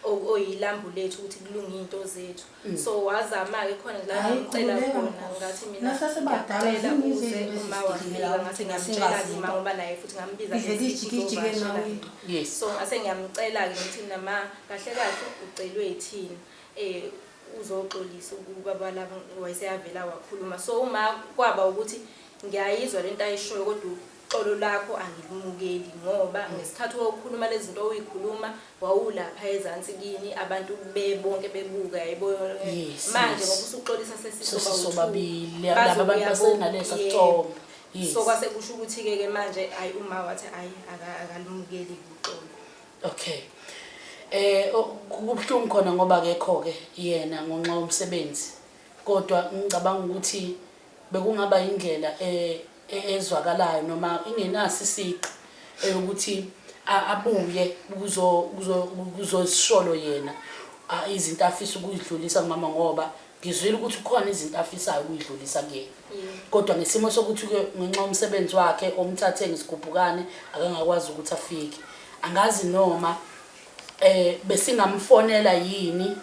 [SPEAKER 3] oyilambu lethu ukuthi kulunge iy'nto zethu." So wazama-ke khona la
[SPEAKER 2] Hhayi,
[SPEAKER 3] ngamcela
[SPEAKER 2] khululeka,
[SPEAKER 3] khona
[SPEAKER 2] Nkosi.
[SPEAKER 3] ngathi mina
[SPEAKER 2] Nasesibadala,
[SPEAKER 3] ngiyacela
[SPEAKER 2] ziningi
[SPEAKER 3] uze
[SPEAKER 2] izinto
[SPEAKER 3] uma
[SPEAKER 2] ezisidingela
[SPEAKER 3] wafika, ngathi
[SPEAKER 2] ukuthi
[SPEAKER 3] ngiyamtshela-ke
[SPEAKER 2] singazi
[SPEAKER 3] uma, ngoba naye futhi ngambiza
[SPEAKER 2] Ivele
[SPEAKER 3] ngesikhathi
[SPEAKER 2] ijikijike
[SPEAKER 3] uzovakashela
[SPEAKER 2] nawe
[SPEAKER 3] yena.
[SPEAKER 2] into.
[SPEAKER 3] So ngase ngiyamcela-ke ngithi mina ma, kahle kahle ucelwe yithini, uzoxolisa ukuba laba. Wayeseyavela wakhuluma, so uma kwaba ukuthi Ngiyayizwa lento ayishoyo kodwa uxolo lakho angilimukeli ngoba ngesikhathi wawukhuluma lezi zinto owuyikhuluma wawulapha ezansi kini abantu bebonke bebuka yaybo. Manje ngoba usuxolisa
[SPEAKER 1] sesisobabili laba abantu basenalesa sithombe.
[SPEAKER 3] Yes. So kwase kusho ukuthi-ke ke manje ayi uma wathi ayi akalimukeli uxolo.
[SPEAKER 1] Okay. Kubuhlungu khona ngoba akekho ke yena ngonxa yomsebenzi. Kodwa ngicabanga ukuthi bekungaba indlela ezwakalayo noma ingenaso isiqi eyokuthi abuye kuzosisholo yena izinto afisa ukuyidlulisa kumama ngoba ngizwile ukuthi kukhona izinto afisayo ukuyidlulisa kuyena. Kodwa ngesimo sokuthi-ke ngenxa yomsebenzi wakhe omthathe ngesigubhukane akangakwazi ukuthi afike. Angazi noma besingamfonela yini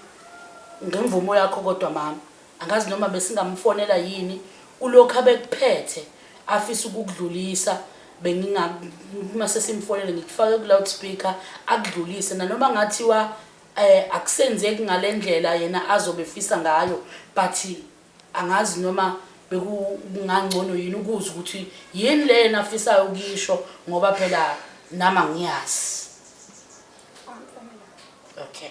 [SPEAKER 1] ngemvumo yakho kodwa mama. Angazi noma besingamfonela yini kulokhu abekuphethe afisa ukukudlulisa benginga uma sesimfonele ngikufake ku-loudspeaker akudlulise nanoma ngathiwa akusenzeki ngale ndlela yena azobe efisa ngayo but angazi noma bekungangcono yini ukuzwa ukuthi yini le yena afisayo ukuyisho ngoba phela nami angiyazi. Okay.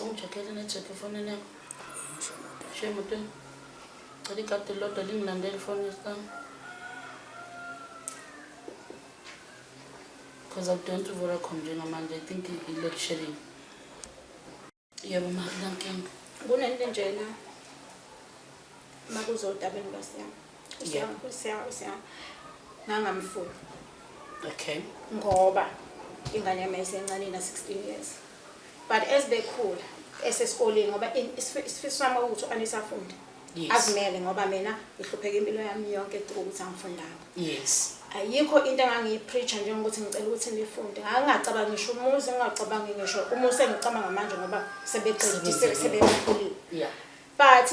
[SPEAKER 1] Ungicheckele network efonini yakho. Shiya emotweni. Cela ikati lodwa lingilandele ifoni yesami. Because I don't Vodacom njengamanje. I think i-load shedding. Yebo ma, akunankinga.
[SPEAKER 2] Kunento njena makuzodabeni lwasiyami. Usiyami, usiyami, usiyami. Ngangamfuni.
[SPEAKER 1] Okay.
[SPEAKER 2] Ngoba ingane yami yayisencane ina 16 years. But as bekhula esesikoleni ngoba isifiso sami ukuthi u-Anisa afunde.
[SPEAKER 1] Yes.
[SPEAKER 2] Azimele ngoba mina ngihlupheka impilo yami yonke through ukuthi angifundanga.
[SPEAKER 1] Yes.
[SPEAKER 2] Ayikho into engangiyipreacher njengokuthi ngicela ukuthi nifunde. Ngangingacabangi ngisho umuzi, ngingacabangi ngisho umuzi engicabanga manje ngoba sebeqedile sebekhulile.
[SPEAKER 1] Yeah.
[SPEAKER 2] But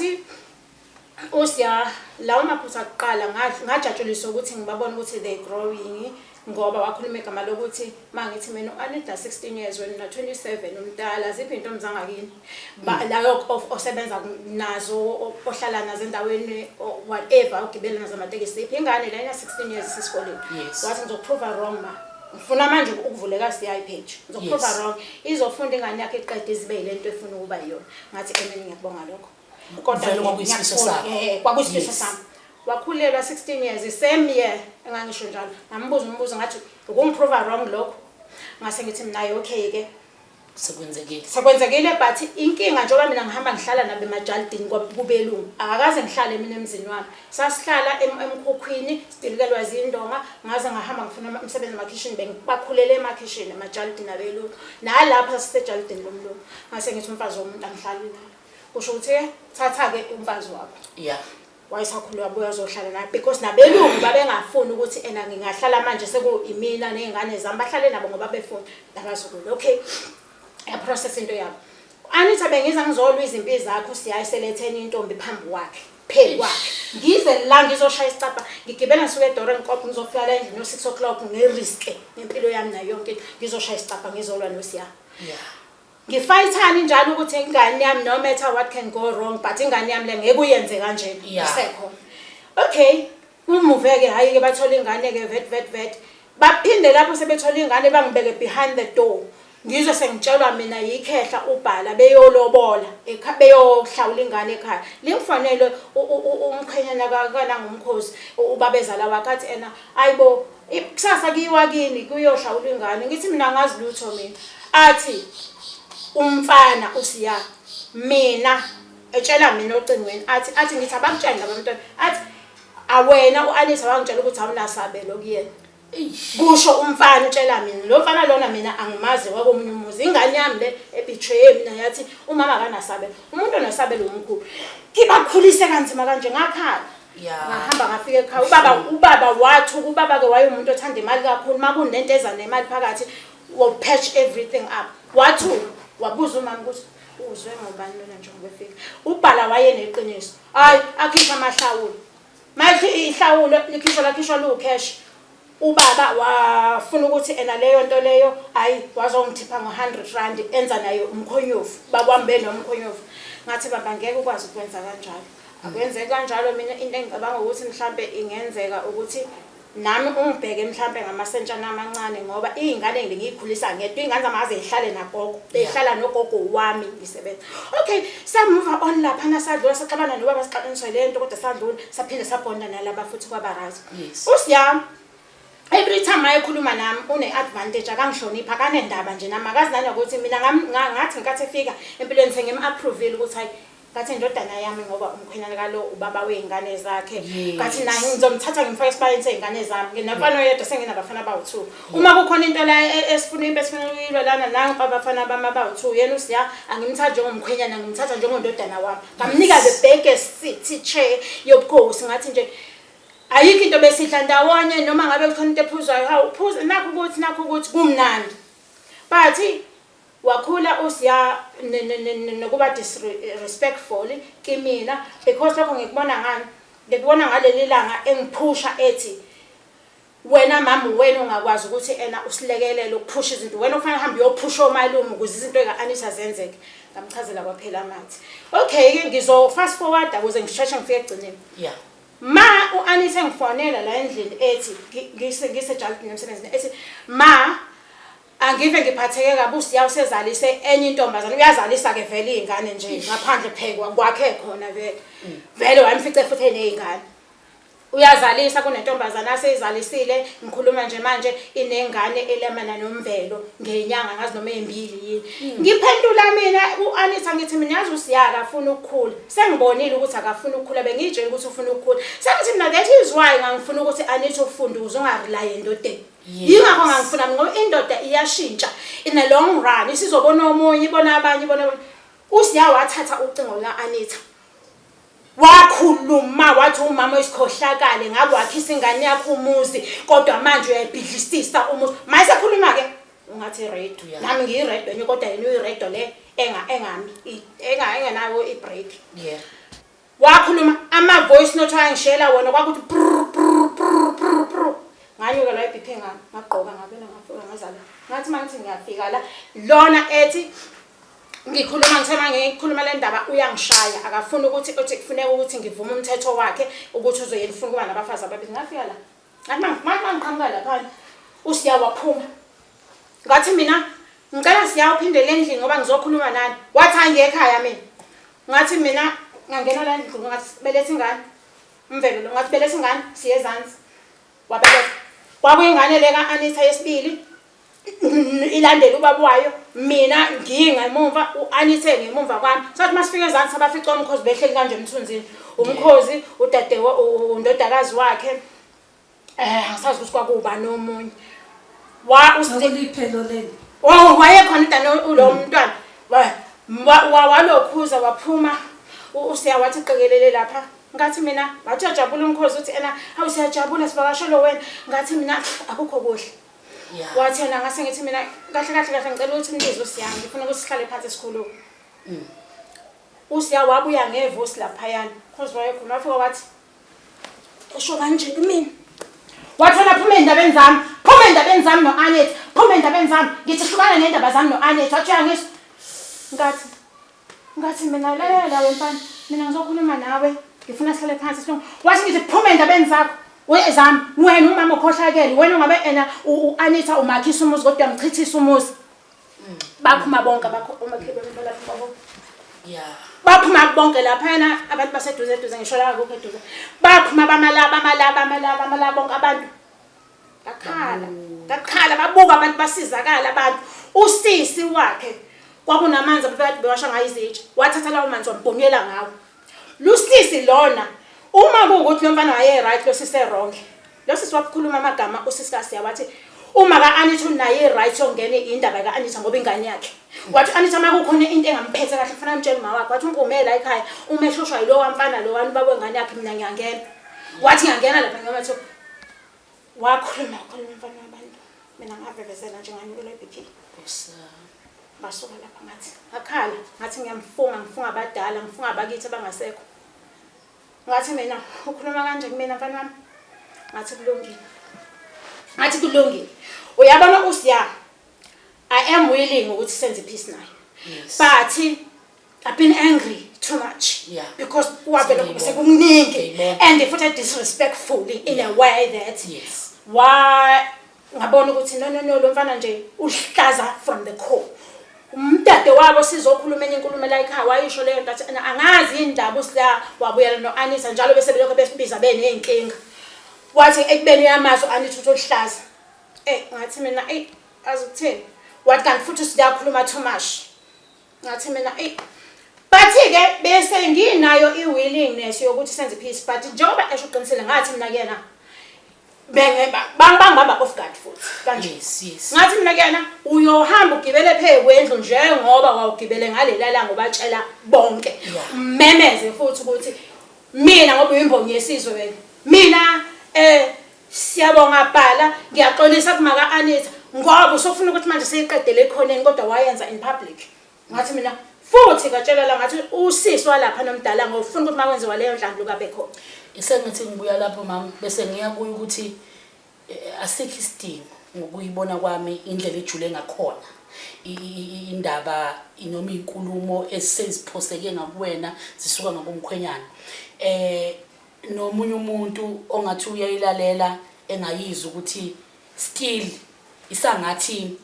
[SPEAKER 2] uSiya lawo maphutha kuqala ngajatshuliswa ukuthi ngibabone ukuthi they growing ngoba wakhuluma igama lokuthi mangithi mina u-Anita 16 years wena una 27 umdala ziphi intombi zangakini layo osebenza nazo ohlala nazo endaweni whatever ugibela nazo amatekisi ziphi ingane la ina 16 years isesikoleni. Wathi ngizoprove wrong ma ngifuna manje ukuvuleka siya page ngizoprove wrong izofunda ingane yakhe iqede izibe yilento efuna ukuba yiyona. Ngathi emini ngiyakubonga lokho.
[SPEAKER 1] Kodwa kwakuyisifiso sakho.
[SPEAKER 2] Kwakuyisifiso sami. Wakhulelwa 16 years same year engangisho njalo. Ngambuza umbuzo ngathi ukungiprove wrong lokho. Ngase ngithi mina okay ke.
[SPEAKER 1] Sekwenzekile.
[SPEAKER 2] Sekwenzekile but inkinga njengoba mina ngihamba ngihlala nabo emajalidini kubelungu. Akakaze ngihlale mina emzini wami. Sasihlala emkhukhwini sidilikelwa zindonga ngaze ngahamba ngifuna umsebenzi emakhishini bengibakhulele emakhishini emajalidini abelungu. Nalapha sisisejalidini lomlungu. Ngase ngithi umfazi womuntu angihlali naye. Kusho ukuthi thatha ke umfazi wakho.
[SPEAKER 1] Yeah.
[SPEAKER 2] Wayesakhulelwa wabuya azohlala naye because nabelungu babengafuni ukuthi ena ngingahlala manje sekuyimina nezingane zami bahlale nabo ngoba befuna nabazukulu. Okay. Ya process into yabo. Anitha bengiza ngizolwa izimpi zakho siyayiseletheni intombi phambi kwakhe. Phezu kwakhe. Ngize la ngizoshaya isicabha ngigibela ngisuke eDorenkop ngizofika la endlini no 6 o'clock ngerisk nempilo yami nayo yonke into ngizoshaya isicabha ngizolwa noSiya.
[SPEAKER 1] Yeah.
[SPEAKER 2] Ngifayithani njalo ukuthi ingane yami no matter what can go wrong but ingane yami le ngeke uyenze kanje isekhona. Okay, kumuve ke hayi ke bathola ingane ke vet vet vet. Baphinde lapho sebethola ingane bangibeke behind the door. Ngizwe sengitshelwa mina yikhehla ubhala beyolobola beyohlawula ingane ekhaya. Lingifonele umkhwenyana kanangumkhosi ubabezala wakhe athi ena ayibo kusasa kuyiwa kini kuyohlawulwa ingane. Ngithi mina angazi lutho mina. Athi umfana uSiya mina etshela mina ocingweni athi athi ngithi abakutsheli laba bantwana athi awena u-Anisa wangitshela ukuthi awunasabelo kuyena. Kusho umfana utshela mina lo mfana lona mina angimazi wakomunye umuzi ingane yami le ebetray mina yathi umama akanasabelo umuntu onesabelo umkhulu ngibakhulise kanzima kanje ngakhala ngahamba ngafika ekhaya ubaba ubaba wathuka ubaba ke wayemuntu othanda imali kakhulu uma kunento eza nemali phakathi will patch everything up wathuka wabuza umama ukuthi uzwe ngobani lona njengoba efika ubhala wayeneqiniso hayi akhishwa amahlawulo Manje ihlawulo likhishwa lakhishwa luwu-cash. Ubaba wafuna ukuthi ena leyo nto leyo hayi wazongithipha ngo-hundred rand enza naye umkhonyovu. Ubaba wami benomkhonyovu. Ngathi baba ngeke ukwazi ukwenza kanjalo. Akwenzeki kanjalo mina into engicabanga ukuthi mhlampe ingenzeka ukuthi Nami ungibheke mhlampe ngamasentshana amancane ngoba iy'ngane bengiyikhulisa ngedwa iy'ngane zami aze yihlale nagogo beyihlala nogogo wami ngisebenza okay sa-move on laphana sadlula saxabana nobaba sixabaniswa le nto kodwa sadlula saphinde sabhonda nalaba futhi kwaba right
[SPEAKER 1] Yes.
[SPEAKER 2] usiyami every time ayekhuluma nami une-advantage akangihloniphi akanendaba nje nami akazi nanokuthi mina ngathi ngenkathi efika empilweni sengim-approvile ukuthi hayi Ngathi indodana yami ngoba umkhwenyana kalo ubaba wey'ngane zakhe.
[SPEAKER 1] Yes.
[SPEAKER 2] Ngathi naye ngizomthatha ngimfake esibayeni sey'ngane zami. Nginamfana oyedwa senginabafana abawu-two. Uma kukhona into la esifuna impi esifuna ukuyilwa lana nangu abafana bami abawu-two. Yena uSiya angimthathi njengomkhwenyana ngimthatha njengondodana wami. Ngamnika the biggest seat chair yobukhosi ngathi nje ayikho into besidla ndawonye noma ngabe kukhona into ephuzwayo hawu phuza nakho ukuthi nakho ukuthi kumnandi. But Wakhula uSya nokuba disrespectful kimina because lokho ngikubona ngani? Ngikubona ngaleli langa engiphusha ethi wena mama uwena ongakwazi ukuthi ena usilekelele ukuphusha izinto wena okufanele uhambe uyophusha omalume ukuze izinto eka-Anita zenzeke. Ngamchazela kwaphela amathe. Okay-ke ngizo fast forward ukuze ngisheshe ngifike ekugcineni.
[SPEAKER 1] Yeah.
[SPEAKER 2] Ma u-Anita engifonela la endlini ethi ngisejalidini emsebenzini ethi ma Angive ngiphatheke kabi uSiya usezalise enye intombazane uyazalisa ke vele izingane nje ngaphandle phekwa kwakhe khona vele vele wayemfice futhi enezingane uyazalisa kunentombazane aseyizalisile ngikhuluma nje manje inengane elemana nomvelo ngenyanga ngazi noma ezimbili yini ngiphendula mina u-Anita ngithi mina yazi uSiya akafuni ukukhula sengibonile ukuthi akafuni ukukhula bengiyitshela ukuthi ufuna ukukhula sengithi mina that is why ngangifuna ukuthi Anita ufunde ukuze ungarely endodeni Yingakho ngangifuna mina ngoba indoda iyashintsha in the long run isizobona omunye ibona abanye ibona abanye. USiya wathatha ucingo luka-Anita wakhuluma wathi umama oyisikhohlakale ngabe wakhisa ingane yakho umuzi kodwa manje uyayibhidlisisa umuzi mayesekhuluma-ke ungathi iredo nami ngiyiredo enye kodwa yena uyiredo le engami engenayo i-break
[SPEAKER 1] yeah
[SPEAKER 2] Wakhuluma ama voice note wayengishela wona kwakuthi brr brr brr brr brr. Nganyuka la iBP ngami ngagqoka ngabela ngafika ngazala. Ngathi mangithi ngiyafika la lona ethi ngikhuluma ngithe mangikhuluma le ndaba uyangishaya akafuni ukuthi uthi kufuneka ukuthi ngivume umthetho wakhe ukuthi uzoyena ufuna ukuba nabafazi ababili ngafika la ngathi mangiqhamuka lapha uSiya waphuma ngathi mina ngicela Siya uphindele endlini ngoba ngizokhuluma nani wathi angiye ekhaya mina Ngathi mina ngangena la endlini ngathi beletha ingane. Umvelo lo ngathi beletha ingane siye ezansi. Wabeletha. Kwakuyingane le ka-Anita yesibili ilandela ubaba wayo mina ngingemumva u-Anita ngemumva kwami. Sathi masifika ezansi abafica umkhozi behleli kanje emthunzini. Umkhozi udadewe undodakazi wakhe Eh angisazi ukuthi kwakuwubani omunye. Wa
[SPEAKER 4] Kwakuliphelo leli.
[SPEAKER 2] Oh wayekhona udane ulo mntwana. Wa wa walokhuza waphuma uSiya wathi qikelele lapha. Ngathi mina wathi uyajabula umkhozi uthi ena hawu siyajabula sivakashelo wena. Ngathi mina akukho kuhle.
[SPEAKER 1] Yeah.
[SPEAKER 2] Wathi yena ngase ngithi mina kahle kahle kahle ngicela ukuthi nibize uSiya ngifuna ukuthi sihlale phansi sikhulume. USiya wabuya ngevosi laphayana. Cause wayekhona wafika wathi Esho kanje kumina. Wathi wena phuma ey'ndabeni zami, phuma ey'ndabeni zami no-Anet, phuma ey'ndabeni zami. Ngithi hlukana ney'ndaba zami no-Anet. Wathi uyangizwa? Ngathi, ngathi mina lalela we mfana, mina ngizokhuluma nawe, ngifuna sihlale phansi silunge. Wathi ngithi phuma ey'ndabeni zakho. We zami, wena umama okhohlakele, wena ungabe ena u-Anita umakhisa umuzi kodwa uyamchithisa umuzi. Baphuma bonke abakho omakhelwane balapha babo.
[SPEAKER 1] Yeah.
[SPEAKER 2] Baphuma bonke laphayana abantu baseduze eduze ngisho la akukho eduze. Baphuma bamala bamala bamala bamala bonke abantu. Bakhala. Bakhala babuka abantu basizakala abantu. Usisi wakhe kwakunamanzi ababekade bewasha ngayo izitsha. Wathatha lawo manzi wambhonyela ngawo. Lusisi lona uma kuwukuthi lo mfana waye right lo sisi wrong. Lo sisi wakhuluma amagama usisi kaSiya wathi uma ka-Anita unayo i-right yokungena indaba ka-Anita ngoba ingane yakhe. Wathi u-Anita uma kukhona into engamphethe kahle kufanele amtshele uma wakhe. Wathi umpume la ekhaya uma ehlushwa yilowa mfana lowani ubaba wengane yakhe mina ngiyangena. Wathi ngiyangena lapha noma thiwa wakhuluma wakhuluma umfana wabantu. Mina ngavevezela nje nganyukelwa i-BP. Ngasuka lapha ngathi ngakhala ngathi ngiyamfunga ngifunga abadala ngifunga abakithi abangasekho. Ngathi mina ukhuluma kanje kumina mfana wami. Ngathi kulungile. Ngathi kulungile. Uyabona uSiya I am willing ukuthi senze peace naye.
[SPEAKER 1] Yes.
[SPEAKER 2] But I've been angry too much. Because kwavele
[SPEAKER 1] Sengiyibona.
[SPEAKER 2] sekukuningi
[SPEAKER 1] Ngiyayibona.
[SPEAKER 2] and futhi disrespectfully in a way that
[SPEAKER 1] Yes.
[SPEAKER 2] why ngabona ukuthi no no no lo mfana nje uhlaza from the core. Umdade wabo sizokhuluma enye inkulumo la ekhaya wayisho leyo nto athi angazi indaba uSla wabuyela no-Anisa njalo bese belokhu besibiza beney'nkinga. Wathi ekubeni uyamazi u-Anisa ukuthi oluhlaza. Eh ngathi mina eyi azi ukuthini. Wathi kanti futhi uSla too much. Ngathi mina eyi but-ke bese nginayo i-willingness yokuthi senze peace but njengoba esho uqinisile ngathi mina kuyena bangibamba off guard futhi kanje.
[SPEAKER 1] Yes.
[SPEAKER 2] Ngathi mina kuyena uyohamba ugibele phezu kwendlu njengoba wawugibele ngalela langa ubatshela bonke. Umemeze futhi ukuthi mina ngoba uyimbongi yesizwe wena. Mina siyabonga Bhala ngiyaxolisa kumaka Anita ngoba usofuna ukuthi manje siyiqedele ekhoneni kodwa wayenza in public. Ngathi mina futhi ngatshela la ngathi usisi walapha nomdala ngofuna ukuthi makwenziwa leyo nhlambuluko abe khona.
[SPEAKER 1] Isengithi ngibuya lapho mama bese ngiya kuyo ukuthi asikho isidingo ngokuyibona kwami indlela ejule ngakhona indaba noma izinkulumo eziseziphoseke ngakuwena zisuka ngakumkhwenyana. Nomunye umuntu ongathi uyayilalela engayizwa ukuthi still isangathi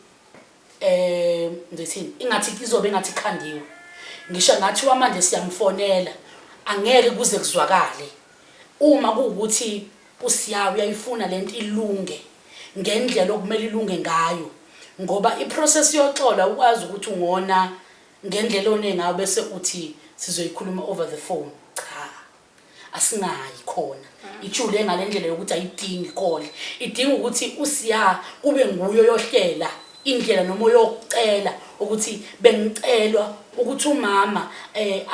[SPEAKER 1] ngithini ingathi izobe engathi ikhandiwe. Ngisho ngathiwa manje siyamfonela angeke kuze kuzwakale uma kuwukuthi uSiya uyayifuna lento ilunge ngendlela okumele ilunge ngayo ngoba iprocess yoxolo awukwazi ukuthi ungona ngendlela one ngayo bese uthi sizoyikhuluma over the phone. Cha, asingayi khona. Ijule ngalendlela yokuthi ayidingi call, idinga ukuthi uSiya kube nguye oyohlela indlela noma oyokucela ukuthi bengicelwa ukuthi umama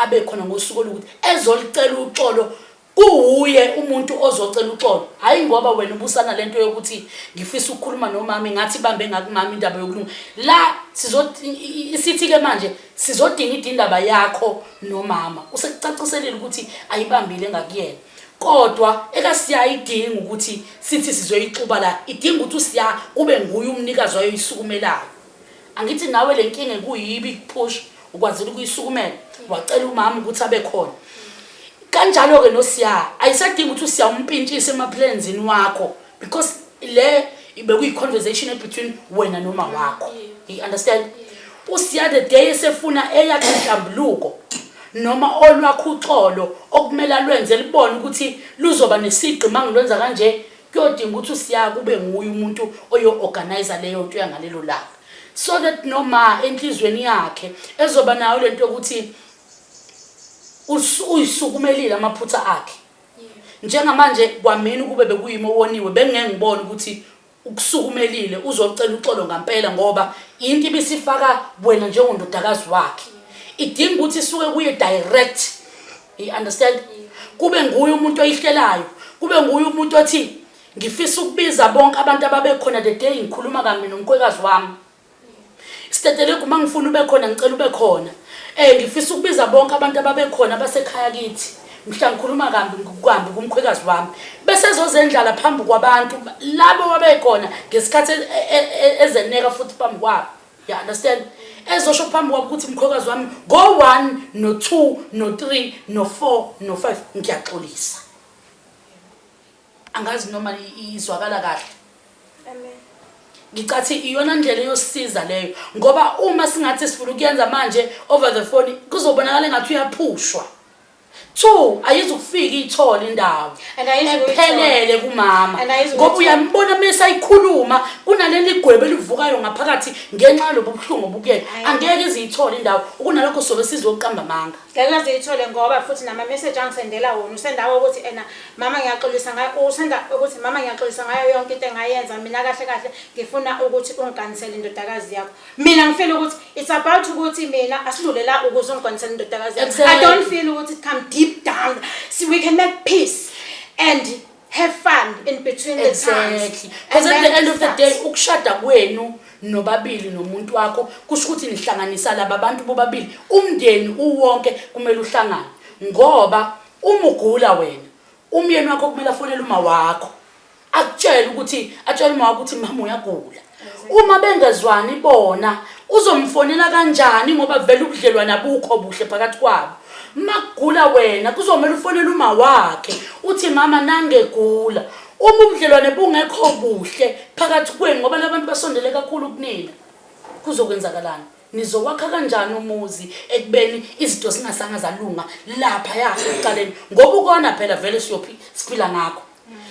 [SPEAKER 1] abe khona ngosuku olukuthi ezolicela uxolo kuwuye umuntu ozocela uxolo, hayi ngoba wena ubusana lento yokuthi ngifisa ukukhuluma nomama ingathi ibambe ngakumama indaba yokulunga la isithi ke manje sizodinga indaba yakho nomama usekucaciselile ukuthi ayibambile ngakuyena kodwa ekaSiya idinga ukuthi sithi sizoyixuba la, idinga ukuthi uSiya kube nguye umnikazi wayo oyisukumelayo. Angithi nawe le nkinga ekuyibi push ukwazile ukuyisukumela wacela umama ukuthi abe khona. Kanjalo-ke noSiya ayisadingi ukuthi uSiya umpintshise emaplenzini wakho because le bekuyi-conversation between wena noma wakho. You understand? USiya the day esefuna eyakhe inhlambuluko noma olwakho uxolo okumele alwenze libone ukuthi luzoba nesigqi uma ngilwenza kanje, kuyodinga ukuthi uSiya kube nguye umuntu oyo-organize leyo nto yangalelo langa so that noma enhliziyweni yakhe ezoba nayo lento yokuthi uyisukumelile amaphutha akhe. Njengamanje kwamina ukube bekuyimi owoniwe bengeke ngibone ukuthi ukusukumelile uzocela uxolo ngampela ngoba into ibisifaka wena njengondodakazi wakhe. Idinga ukuthi isuke kuye direct. You understand? Kube nguye umuntu oyihlelayo, kube nguye umuntu othi ngifisa ukubiza bonke abantu ababekhona the day ngikhuluma kami nomkhwekazi wami. Stetelegu uma ngifuna ube khona ngicela ube khona. Ngifisa ukubiza bonke abantu ababekhona abasekhaya kithi mhla ngikhuluma kambi kambi kumkhwekazi wami. Bese ezozendlala phambi kwabantu labo babekhona ngesikhathi ezeneka futhi phambi kwabo. You understand? Ezosho phambi kwabo ukuthi mkhwekazi wami ngo-1 no-2 no-3 no-4 no-5 ngiyaxolisa. Angazi noma izwakala kahle.
[SPEAKER 3] Amen.
[SPEAKER 1] Ngicathi iyona ndlela eyosiza leyo ngoba uma singathi sifuna ukuyenza manje over the phone kuzobonakala engathi uyaphushwa. 2 ayizukufika ithole indawo
[SPEAKER 2] And ayizukuyithola.
[SPEAKER 1] ephelele kumama
[SPEAKER 2] And ayizukuyithola.
[SPEAKER 1] ngoba uyambona mase ayikhuluma kunaleli gwebe elivukayo ngaphakathi ngenxa yalobu buhlungu obukuyena.
[SPEAKER 2] Ayi.
[SPEAKER 1] Angeke iziyithole indawo, ukunalokho sobe sizoqamba amanga.
[SPEAKER 2] Ngeke aze ithole ngoba futhi nama message angisendela wona usendawo ukuthi ena mama ngiyaxolisa ngayo usenda ukuthi mama ngiyaxolisa ngayo yonke into engayenza mina kahle kahle ngifuna ukuthi ungiganisele indodakazi yakho. Mina ngifeel ukuthi it's about ukuthi mina asidlule la ukuze ungiganisele indodakazi yakho. I don't feel ukuthi it come deep down. So we can make peace and have fun in between the times.
[SPEAKER 1] Exactly. Because at the end of the day ukushada kwenu nobabili nomuntu wakho kusho ukuthi nihlanganisa laba bantu bobabili umndeni uwonke kumele uhlangane ngoba uma ugula wena umyeni wakho kumele afonele uma wakho akutshele ukuthi atshele uma wakho ukuthi mama uyagula uma bengezwani bona uzomfonela kanjani ngoba vele ubudlelwane abukho buhle phakathi kwabo makugula wena kuzomele ufonele uma wakhe uthi mama nangegula uma ubudlelwane bungekho buhle phakathi kwenu ngoba labantu basondele kakhulu kunina kuzokwenzakalani nizowakha kanjani umuzi ekubeni izinto zingasanga zalunga lapha ya ekuqaleni ngoba ukona phela vele siyophi siphila ngakho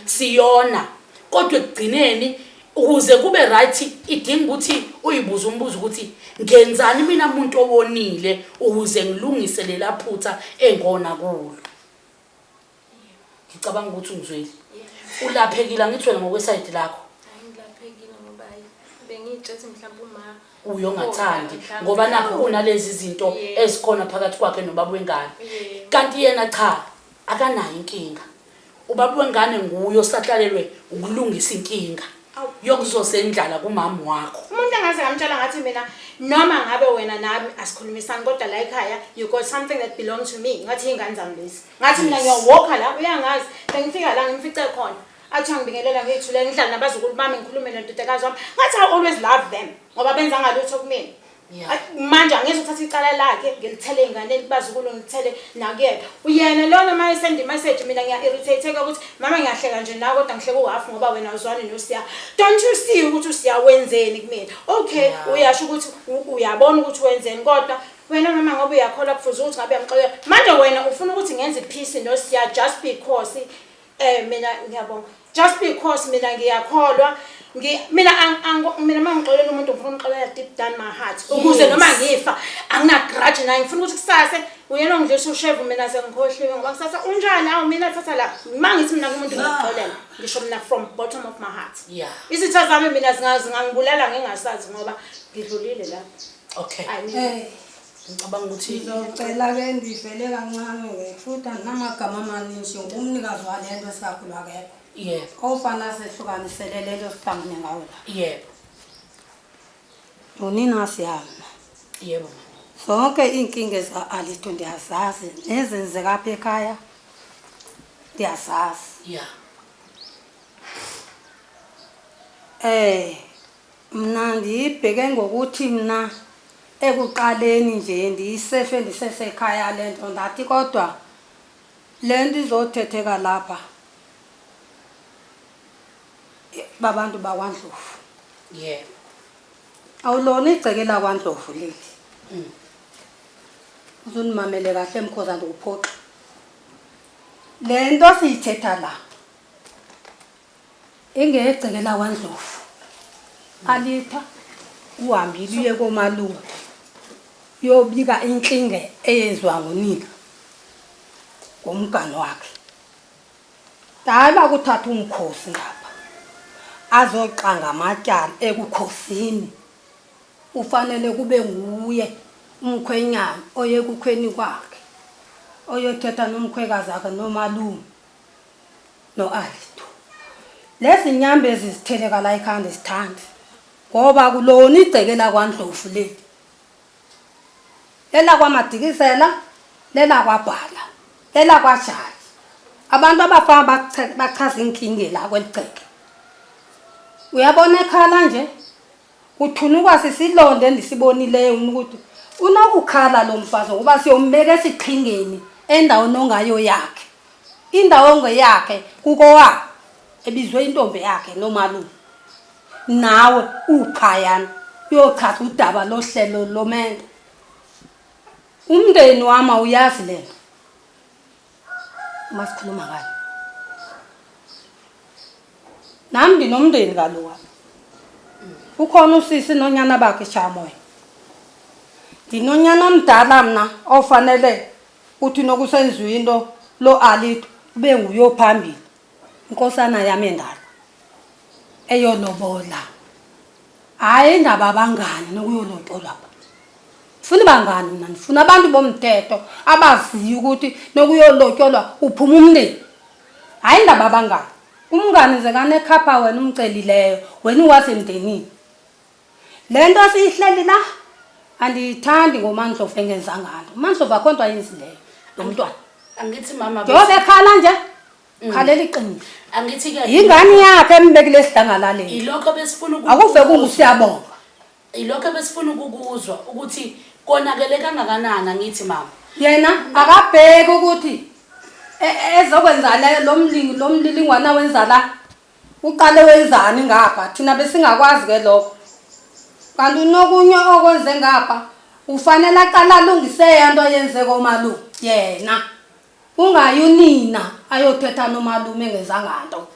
[SPEAKER 1] siyona kodwa ekugcineni ukuze kube right idinga ukuthi uyibuze umbuzo ukuthi ngenzani mina umuntu owonile ukuze ngilungise lela phutha engona kulo ngicabanga ukuthi ungizwile ulaphekile angithi wena ngokwesayidi lakho
[SPEAKER 3] Ngilaphekile ngoba bengiyitshethi mhlawumbe uma
[SPEAKER 1] uyongathandi ngoba nakho kunalezi zinto ezikhona phakathi kwakhe nobaba wengane kanti yena cha akanayo inkinga Ubaba wengane nguye osahlalelwe ukulungisa inkinga yokuzosendlala kumama wakho.
[SPEAKER 2] Umuntu engaze ngamtshela ngathi mina noma ngabe wena nami asikhulumisani kodwa la ekhaya you got something that belong to me ngathi ingane zami lezi. Ngathi mina ngiyowalka la uyangazi bengifika la ngimfice khona. Athi angibingelela ngiyithule ngihlale nabazukulu bami ngikhulume nondodakazi wami. Ngathi I always love them ngoba benza ngalutho kumina.
[SPEAKER 1] Yeah.
[SPEAKER 2] Ay, manje angizuthatha icala lakhe ngilithele ey'nganeni kubazukulu ngilithele nakuyena uyena lona uma esenda imeseji mina ngiya-irritate-eka ukuthi mama ngiyahleka nje nawe kodwa ngihleka uhafu ngoba wena uzwani nosiya don't you see ukuthi usiya wenzeni kumina okay
[SPEAKER 1] Yeah.
[SPEAKER 2] uyasho ukuthi uyabona ukuthi wenzeni kodwa wena mama ngoba uyakholwa kufuze ukuthi ngabe uyamxolela manje wena ufuna ukuthi ngenze iphisi nosiya just because Eh mina ngiyabonga. Just because mina ngiyakholwa ngi mina mina mangixolela umuntu ngifuna umxolela deep down my heart ukuze noma ngifa angina grudge naye ngifuna ukuthi kusase uyena ongidlisa ushevu mina sengikhohliwe ngoba kusasa unjani awu mina thatha la mangithi mina kumuntu ngixolela ngisho mina from bottom of my heart izitha zami mina zingangibulala ngingasazi ngoba ngidlulile la
[SPEAKER 1] okay
[SPEAKER 2] I mean,
[SPEAKER 4] Eh,
[SPEAKER 1] ngicabanga ukuthi
[SPEAKER 4] ngizocela ke ndivele kancane ke futhi andinamagama amaninzi ngoba umnikazi wale nto sikakhulu akekho.
[SPEAKER 1] Yebo.
[SPEAKER 4] Ofana sehlukanisele le nto sihlangene ngayo la.
[SPEAKER 1] Yebo.
[SPEAKER 4] Unina siyama.
[SPEAKER 1] Yebo.
[SPEAKER 4] Zonke iinkinga eza-Alito ndiyazazi nezenzeka apha ekhaya ndiyazazi.
[SPEAKER 1] Yeah.
[SPEAKER 4] Eh Mna ndiyibheke ngokuthi mna ekuqaleni nje ndiyisefe ndisesekhaya le nto ndathi kodwa le nto izothetheka lapha babantu bakwaNdlovu.
[SPEAKER 1] Yebo.
[SPEAKER 4] Awulona igceke lakwaNdlovu leli. Uzundimamele kahle mkhoza ndikuphoxa. Le nto siyithetha la Ingegceke lakwaNdlovu. Alitha uhambile uye komalume uyobika inkinga eyenziwa ngunina ngomgani wakhe. Hayi bakuthatha umkhosi ngapha azoxa ngamatyala ekukhosini. Ufanele kube nguye umkhwenyana oye ekukhweni kwakhe oyothetha nomkhwekazi wakhe nomalume. no-Alito. Lezi nyambezi zitheleka la ekhanda isithandi ngoba kulona igceke lakwaNdlovu leli. LelakwaMadikizela, lelakwaBhala, lelakwaJali. Abantu abafana bachaza inkinga la kweligceke. Uyabona ekhala nje Uthunukwa sisilonda endisibonileyo mna ukuthi unokukhala lo mfazi ngokuba siyombeka esiqhingeni endaweni ongayo yakhe. Indawo ongeyakhe kukowabo ebizwe intombi yakhe nomalume. Nawe uphayana uyochaza udaba lohlelo lomendo. Umndeni wami awuyazi le nto uma sikhuluma ngayo. Nami nginomndeni kaloku apha. Ukhona usisi nonyana bakhe shamoya. Ndinonyana omdala mna ofanele Uthi nokusenziwa into lo Alito ube nguye ophambili. Inkosana yami endala eyolobola. Hayi indaba abangani nokuyolotsholwa pha. Funa bangani mina ndifuna abantu bomthetho abaziyo ukuthi nokuyolotyolwa uphuma umndeni. Hayi indaba abangani. Umngani ze kanekhapha wena umcelileyo wena uwasemndenini. Le nto siyihleli la andiyithandi ngoMandlovu engenzanga nto. UMandlovu akho nto ayenzileyo lo mntwana.
[SPEAKER 1] Angithi mama
[SPEAKER 4] Njengoba ekhala nje khalela iqiniso.
[SPEAKER 1] Angithi ke
[SPEAKER 4] Yingane yakhe embekile esidlangalaleni.
[SPEAKER 1] Ilokho besifuna
[SPEAKER 4] Akuve kungusiyabonga.
[SPEAKER 1] Ilokho ebesifuna ukukuzwa ukuthi konakele kangakanani angithi mama.
[SPEAKER 4] Yena akabheki ukuthi ezokwenza le lo mlingi lo mlilingwana wenza la uqale wenzani ngapha thina besingakwazi ke lokho. Kanti unokunye okwenze ngapha ufanele aqale alungise yento ayenze komalume yena. Ungayi unina ayothetha nomalume engenzanga nto.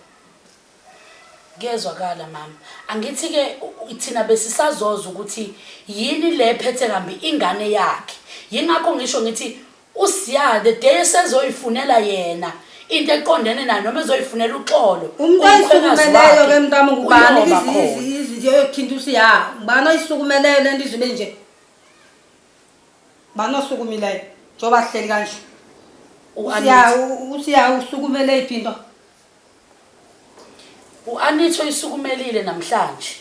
[SPEAKER 1] Kuyezwakala mama. Angithi ke thina besisazoza ukuthi yini le ephethe kambi ingane yakhe. Yingakho ngisho ngithi uSiya the day esezoyifunela yena into eqondene naye noma ezoyifunela uxolo.
[SPEAKER 4] Umuntu oyisukumeleyo ke mntami ngubani izinto yothinta uSiya? Ngubani oyisukumeleyo lento izube nje? Ngubani osukumileyo njengoba sihleli kanje? USiya uSiya usukumele iphi into?
[SPEAKER 1] U-Anitha uyisukumelile namhlanje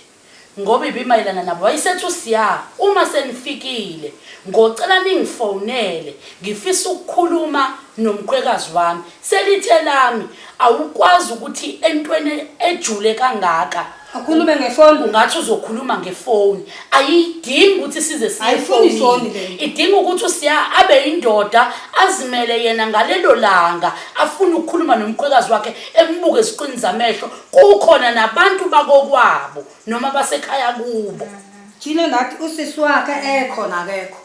[SPEAKER 1] ngoba ibimayelana nabo. Wayesethi uSiya uma senifikile ngocela ningifonele ngifisa ukukhuluma nomkhwekazi wami. Selithe lami awukwazi ukuthi entweni ejule kangaka
[SPEAKER 4] Akhulume ngefoni.
[SPEAKER 1] Ungathi uzokhuluma ngefoni. Ayidingi ukuthi size siye
[SPEAKER 4] Ayifuni ifoni
[SPEAKER 1] efonini. Le. Idinga ukuthi uSiya abe indoda azimele yena ngalelo langa afune ukukhuluma nomkhwekazi wakhe embuke eziqwini zamehlo kukhona nabantu bakokwabo noma basekhaya kubo.
[SPEAKER 4] Tshilo ndathi usisi wakhe ekhona akekho.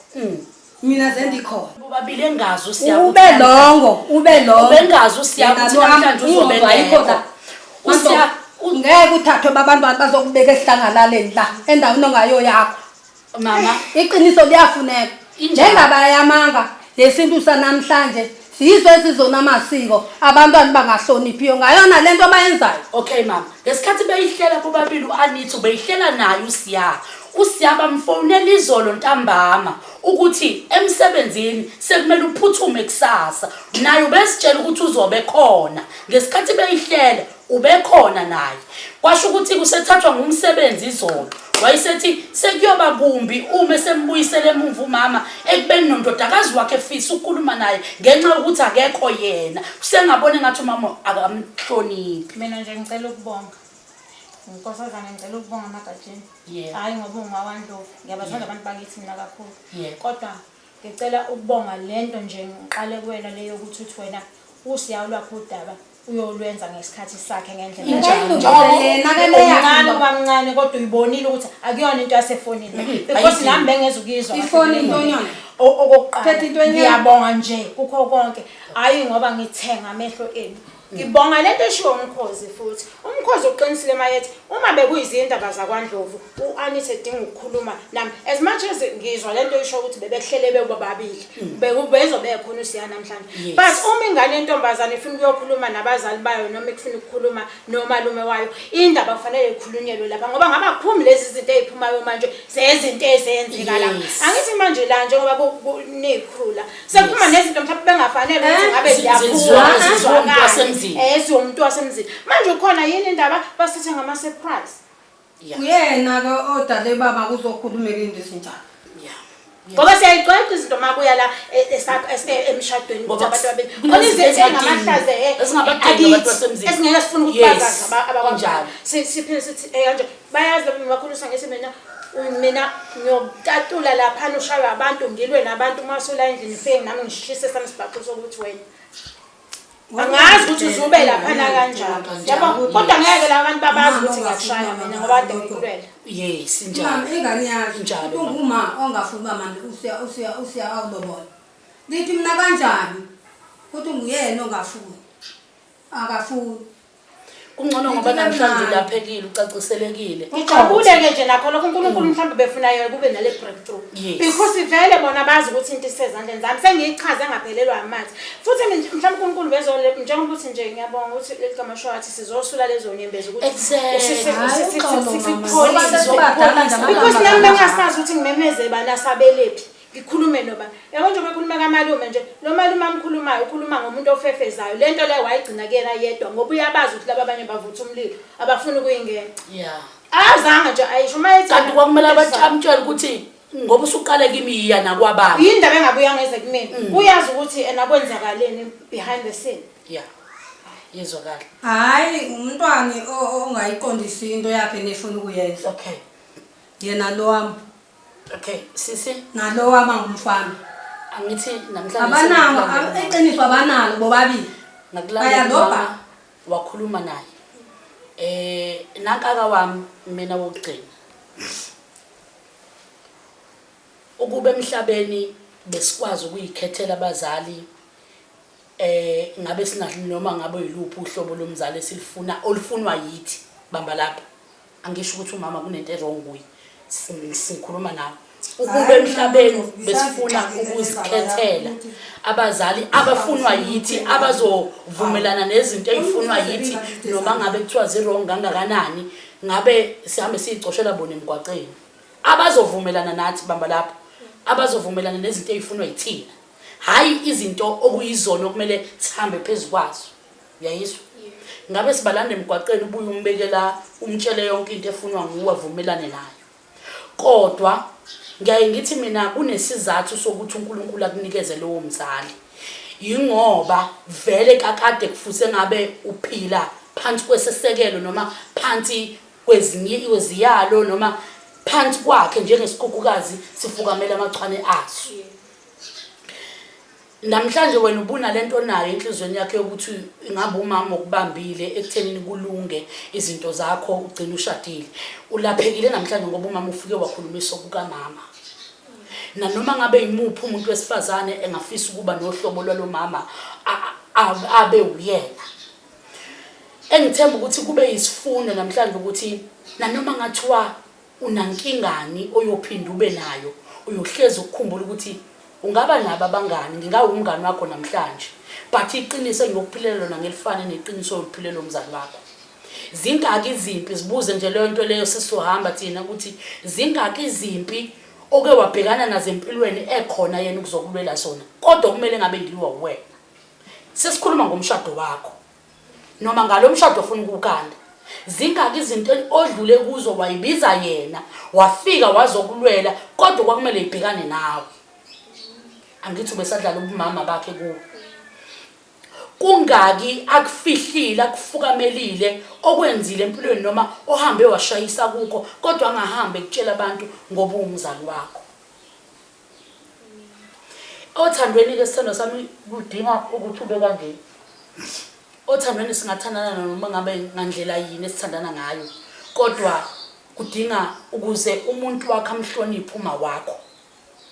[SPEAKER 4] Mina zendikhona.
[SPEAKER 1] Bobabili engazi uSiya
[SPEAKER 4] ukuthi Ube longo, ube longo.
[SPEAKER 1] Ubengazi uSiya
[SPEAKER 4] Yena
[SPEAKER 1] ukuthi
[SPEAKER 4] lo wami,
[SPEAKER 1] namhlanje uzobe
[SPEAKER 4] ingqondo ayikho
[SPEAKER 1] engekho.
[SPEAKER 4] la.
[SPEAKER 1] USiya
[SPEAKER 4] Ngeke uthathwe babantwana bazokubeka esihlangalaleni la endaweni ongayoyakho.
[SPEAKER 1] Mama.
[SPEAKER 4] Iqiniso liyafuneka.
[SPEAKER 1] Injalo.
[SPEAKER 4] Le ndaba yamanga yesintu sanamhlanje siyiso esizona amasiko abantwana bangahloniphiyo ngayona lento abayenzayo.
[SPEAKER 1] Okay mama, ngesikhathi beyihlela bobabili u-Anitha ubeyihlela naye uSiya. USiya bamfonela izolo ntambama ukuthi emsebenzini sekumele uphuthume kusasa. Naye ubesitshela ukuthi uzobe khona. Ngesikhathi beyihlela ubekhona naye. Kwasho ukuthi kusethathwa ngumsebenzi izolo. Wayesethi sekuyoba kumbi uma esembuyisela emumva umama ekubeni nondodakazi wakhe efisa ukukhuluma naye ngenxa yokuthi akekho yena. Usengabona engathi umama akamhloniphi.
[SPEAKER 2] Mina nje ngicela ukubonga. Nkosazana ngicela ukubonga amagajeni.
[SPEAKER 1] Yebo.
[SPEAKER 2] Hhayi ngoba ungowakwaNdlovu. Ngiyabathanda abantu bakithi mina kakhulu.
[SPEAKER 1] Yebo.
[SPEAKER 2] Kodwa ngicela ukubonga lento nje ngiqale kuwena le yokuthi uthi wena uSiya lwakho udaba uyolwenza ngesikhathi sakhe ngendlela.
[SPEAKER 4] Injalo. Yena ke leya
[SPEAKER 2] Umncane ubamncane kodwa uyibonile ukuthi akuyona into yasefonini. Because
[SPEAKER 1] Ayidingi.
[SPEAKER 2] nami bengezukuyizwa.
[SPEAKER 4] Ifoni intonywana.
[SPEAKER 2] Okokuqala.
[SPEAKER 4] Phethe into enyama.
[SPEAKER 2] Ngiyabonga nje kukho konke. Hayi ngoba ngithenga amehlo enu. Ngibonga lento eshiwo umkhozi futhi. Umkhozi uqinisile mayethi uma bekuyizindaba zakwaNdlovu u-Anitha edinga ukukhuluma nami. As much as ngizwa lento isho ukuthi bebekuhlele bebobabili. Bezobe khona uSiya namhlanje. But uma ingane yentombazane ifuna ukuyokhuluma nabazali bayo noma ifuna ukukhuluma nomalume wayo, indaba kufanele ikhulunyelwe lapha ngoba ngabe akuphumi lezi zinto eziphumayo manje zezinto ezenzeka la. Angithi manje la njengoba nikhula sekuphuma nezinto mhlawumbe bengafanele ukuthi ngabe ziyaphuma
[SPEAKER 1] Ziziwa umuntu wasemzini.
[SPEAKER 2] Eziwomuntu wasemzini. Manje ukhona yini indaba basithe ngama surprise.
[SPEAKER 4] Uyena ke odale baba kuzokhulumeka into ezinjalo.
[SPEAKER 2] Ngoba siyayixoxa izinto makuya la emshadweni ukuthi
[SPEAKER 1] Ngoba
[SPEAKER 2] abantu babili
[SPEAKER 1] kunezinto
[SPEAKER 2] khona izinto
[SPEAKER 1] ezingadingi,
[SPEAKER 2] engamahlaze
[SPEAKER 1] ezingabadengi
[SPEAKER 2] akithi,
[SPEAKER 1] abantu basemzini.
[SPEAKER 2] esingeke sifune ukuthi
[SPEAKER 1] Yes,
[SPEAKER 2] bazazi abakwaMdlalo.
[SPEAKER 1] injalo.
[SPEAKER 2] Siphinde sithi kanje bayazi labo ngibakhulisa ngithi mina mina ngiyotatula laphana ushaywe abantu ngilwe nabantu uma usula endlini ufike nami ngishise sami isibhaxu sokuthi wena angazi ukuthi uzube laphana kanjani yabo kodwa ngeke la bantu babazi ukuthi ngiyakushaya mina ngoba kade ngikulwela.
[SPEAKER 1] Yes, injalo.
[SPEAKER 4] Mama ingane yakhe
[SPEAKER 1] Injalo, mama.
[SPEAKER 4] unguma ongafuni uba manje usiya usiya usiya awulobola. Ngithi mina kanjani? Kuthi nguyena ongafuni. Akafuni.
[SPEAKER 1] Kungcono ngoba namhlanje ulaphekile, ucaciselekile.
[SPEAKER 2] Ngijabule-ke nje nakho lokho uNkulunkulu mhlawumbe befuna yona kube nale breakthrough. Because vele bona bazi ukuthi into isezandleni zami sengiyichaze ngaphelelwa amanzi. Futhi mina mhlawumbe uNkulunkulu bezole njengoba uthi nje ngiyabonga ukuthi leli gama sho wathi sizosula lezo nyembezi ukuthi because nami bengasazi ukuthi ngimemeze bani asabelephi. Ngikhulume noba yabo nje bekhuluma kamalume nje lo malume amkhulumayo ukhuluma ngomuntu ofefezayo lento leyo wayigcina kuyena yedwa ngoba uyabazi ukuthi laba abanye bavutha umlilo abafuni ukuyingena.
[SPEAKER 1] Yeah.
[SPEAKER 2] Azange nje ayisho uma ethi
[SPEAKER 1] Kanti kwakumele abatshela ukuthi ngoba usuqale kimi yiya nakwabani.
[SPEAKER 2] Yini indaba engabuya ngeze kumina? Uyazi ukuthi ena kwenzakaleni behind the scene.
[SPEAKER 1] Yeah. Yezwakala.
[SPEAKER 4] Hayi umntwana ongayiqondisi into yakhe nefuna ukuyenza.
[SPEAKER 1] Okay.
[SPEAKER 4] Yena lo wami.
[SPEAKER 1] Okay, sisi.
[SPEAKER 4] Nalo wami angumfana.
[SPEAKER 1] Angithi namhlanje
[SPEAKER 4] Abanalo iqiniso abanalo bobabili.
[SPEAKER 1] Ngakulandela mama wakhuluma naye. Eh nankaka wami mina wokugcina. Ukube emhlabeni besikwazi ukuyikhethela abazali eh ngabe sinalo noma ngabe yiluphi uhlobo lomzali esilifuna olufunwa yithi bamba lapha. Angisho ukuthi umama kunento e-wrong kuye. Sikhuluma nawe. Ukube emhlabeni besifuna ukuzikhethela abazali abafunwa yithi abazovumelana nezinto ey'funwa yithi noma ngabe kuthiwa zi-wrong kangakanani ngabe sihambe siyicoshela bona emgwaqeni. Abazovumelana nathi bamba lapho. Abazovumelana nezinto ey'funwa yithina. Hhayi izinto okuyizona okumele sihambe phezu kwazo. Uyayizwa? Ngabe sibalanda emgwaqeni ubuye umbekela umtshele yonke into efunwa nguwe avumelane nayo. Kodwa ngiyaye ngithi mina kunesizathu sokuthi uNkulunkulu akunikeze lowo mzali. Yingoba vele kakade kufuze ngabe uphila phansi kwesesekelo noma phansi kwezinye kweziyalo noma phansi kwakhe njengesikhukukazi sifukamela amachwane aso. Namhlanje wena ubunalento onayo enhliziyweni yakho yokuthi ingabe umama okubambile ekuthenini kulunge izinto zakho ugcine ushadile. Ulaphekile namhlanje ngoba umama ufike wakhulumisa okukamama. Nanoma ngabe yimuphi umuntu wesifazane engafisa ukuba nohlobo lwalomama abe uyena. Engithemba ukuthi kube yisifundo namhlanje ukuthi nanoma ngathiwa Unankingani oyophinde ube nayo uyohlezi ukukhumbula ukuthi ungaba nabo abangani ngingawumngani wakho namhlanje but iqiniso engiyokuphilela lona ngelifane neqiniso oyoliphilela umzali wakho. Zingaki izimpi zibuze nje leyo nto leyo sesizohamba thina ukuthi zingaki izimpi oke wabhekana nazo empilweni ekhona yena ukuzokulwela zona kodwa kumele ngabe iliwa uwena. Sesikhuluma ngomshado wakho. noma ngalo mshado ofuna ukuwukanda. Zingaki izinto odlule kuzo wayibiza yena wafika wazokulwela kodwa kwakumele ibhekane nawe. Angithi ubesadlala ubumama bakhe kuwe. Kungaki akufihlile akufukamelile okwenzile empilweni noma ohambe washayisa kukho kodwa angahambe ekutshela abantu ngoba uwumzali wakho. Othandweni-ke sithandwa sami kudinga ukuthi ube kanje. Othandweni singathandana noma ngabe ngandlela yini esithandana ngayo, kodwa kudinga ukuze umuntu wakho amhloniphe uma wakho,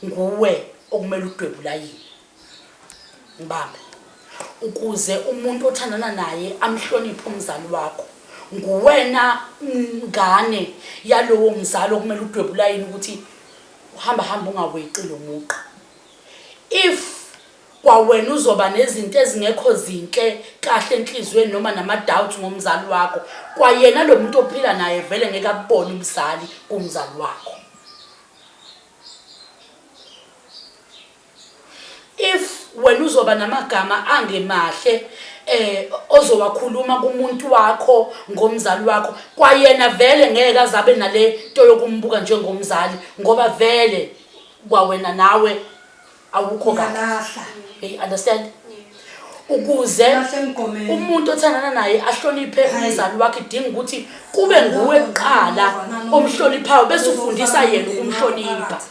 [SPEAKER 1] nguwe okumele udwebe ulayini. Ngibambe. Ukuze umuntu othandana naye amhloniphe umzali wakho, nguwena ngane yalowo mzali okumele udwebe ulayini ukuthi Uhamba hamba ungaweqi lo mugqa. If kwawena uzoba nezinto ezingekho zinhle kahle enhliziyweni noma nama-doubt ngomzali wakho, kwayena lo muntu ophila naye vele ngeke akubone ubuzali kumzali wakho. If wena uzoba namagama angemahle eh ozowakhuluma kumuntu wakho ngomzali wakho kwayena vele ngeke azabe nale nto yokumbuka njengomzali ngoba vele kwawena nawe awukho kahle hey understand ukuze umuntu othandana naye ahloniphe umzali wakhe idinga ukuthi kube nguwe kuqala omhloniphayo bese ufundisa yena ukumhlonipha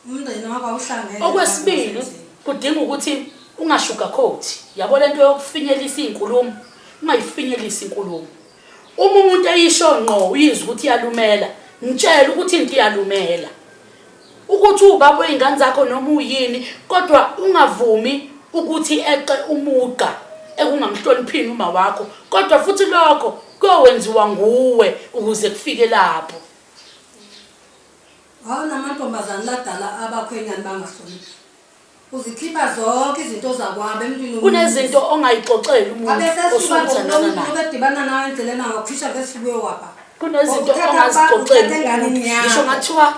[SPEAKER 4] Umndeni wakho awuhlangene.
[SPEAKER 1] Okwesibili kudinga ukuthi unga-sugarcoat. Yabo lento yokufinyelisa iy'nkulumo, ungayifinyelisi inkulumo. Uma umuntu eyisho ngqo uyizwa ukuthi iyalumela, mtshele ukuthi into iyalumela. Ukuthi uwubaba wey'ngane zakho noma uyini, kodwa ungavumi ukuthi eqe umugqa. ekungamhloniphini uma wakho, kodwa futhi lokho kuyowenziwa nguwe ukuze kufike lapho.
[SPEAKER 4] Hawu namantombazane ladala abakhwenyana bangahloniphi. Uzikhipha zonke izinto zakwabo emntwini womuntu.
[SPEAKER 1] Kunezinto ongayixoxeli umuntu
[SPEAKER 4] Abesesuka
[SPEAKER 1] osuke uthandana
[SPEAKER 4] umuntu
[SPEAKER 1] naye.
[SPEAKER 4] obedibana nawe endleleni angakukhishwa ngesifuba uyowapha.
[SPEAKER 1] Kunezinto
[SPEAKER 4] Uthatha
[SPEAKER 1] ongazixoxeli
[SPEAKER 4] uthatha enganeni
[SPEAKER 1] umuntu.
[SPEAKER 4] yakho.
[SPEAKER 1] Ngisho ngathiwa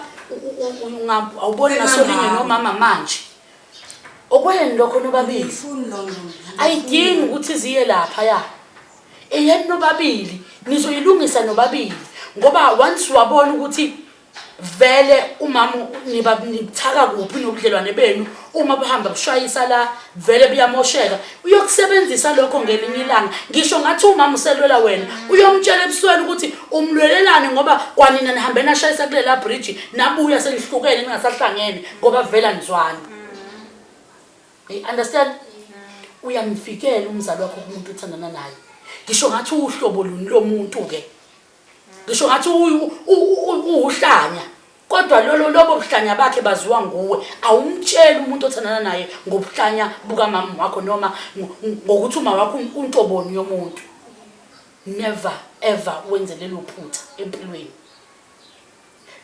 [SPEAKER 1] awuboni ngasolinye nomama manje. Okwenu lokho nobabili.
[SPEAKER 4] Angiyifuni loo nto.
[SPEAKER 1] Ayidingi ukuthi ziye lapha ya. Eyenu nobabili nizoyilungisa nobabili ngoba once wabona ukuthi vele umama niba nibuthaka kuphi nobudlelwane benu uma buhamba bushayisa la vele buyamosheka uyokusebenzisa lokho ngelinye ilanga ngisho ngathi umama uselwela wena uyomtshela ebusweni ukuthi umlwelelani ngoba kwanina nihambe nashayisa kulela bridge nabuya senihlukene ningasahlangene ngoba vele anizwani. You understand? Uyamvikela umzali wakho kumuntu othandana naye. Ngisho ngathi uhlobo luni lomuntu ke. Ngisho ngathi uwuhlanya. Kodwa lolo lobo buhlanya bakhe baziwa nguwe. Awumtsheli umuntu othandana naye ngobuhlanya bukamama wakho noma ngokuthi uma wakho untoboni yomuntu. Never ever wenze lelo phutha empilweni.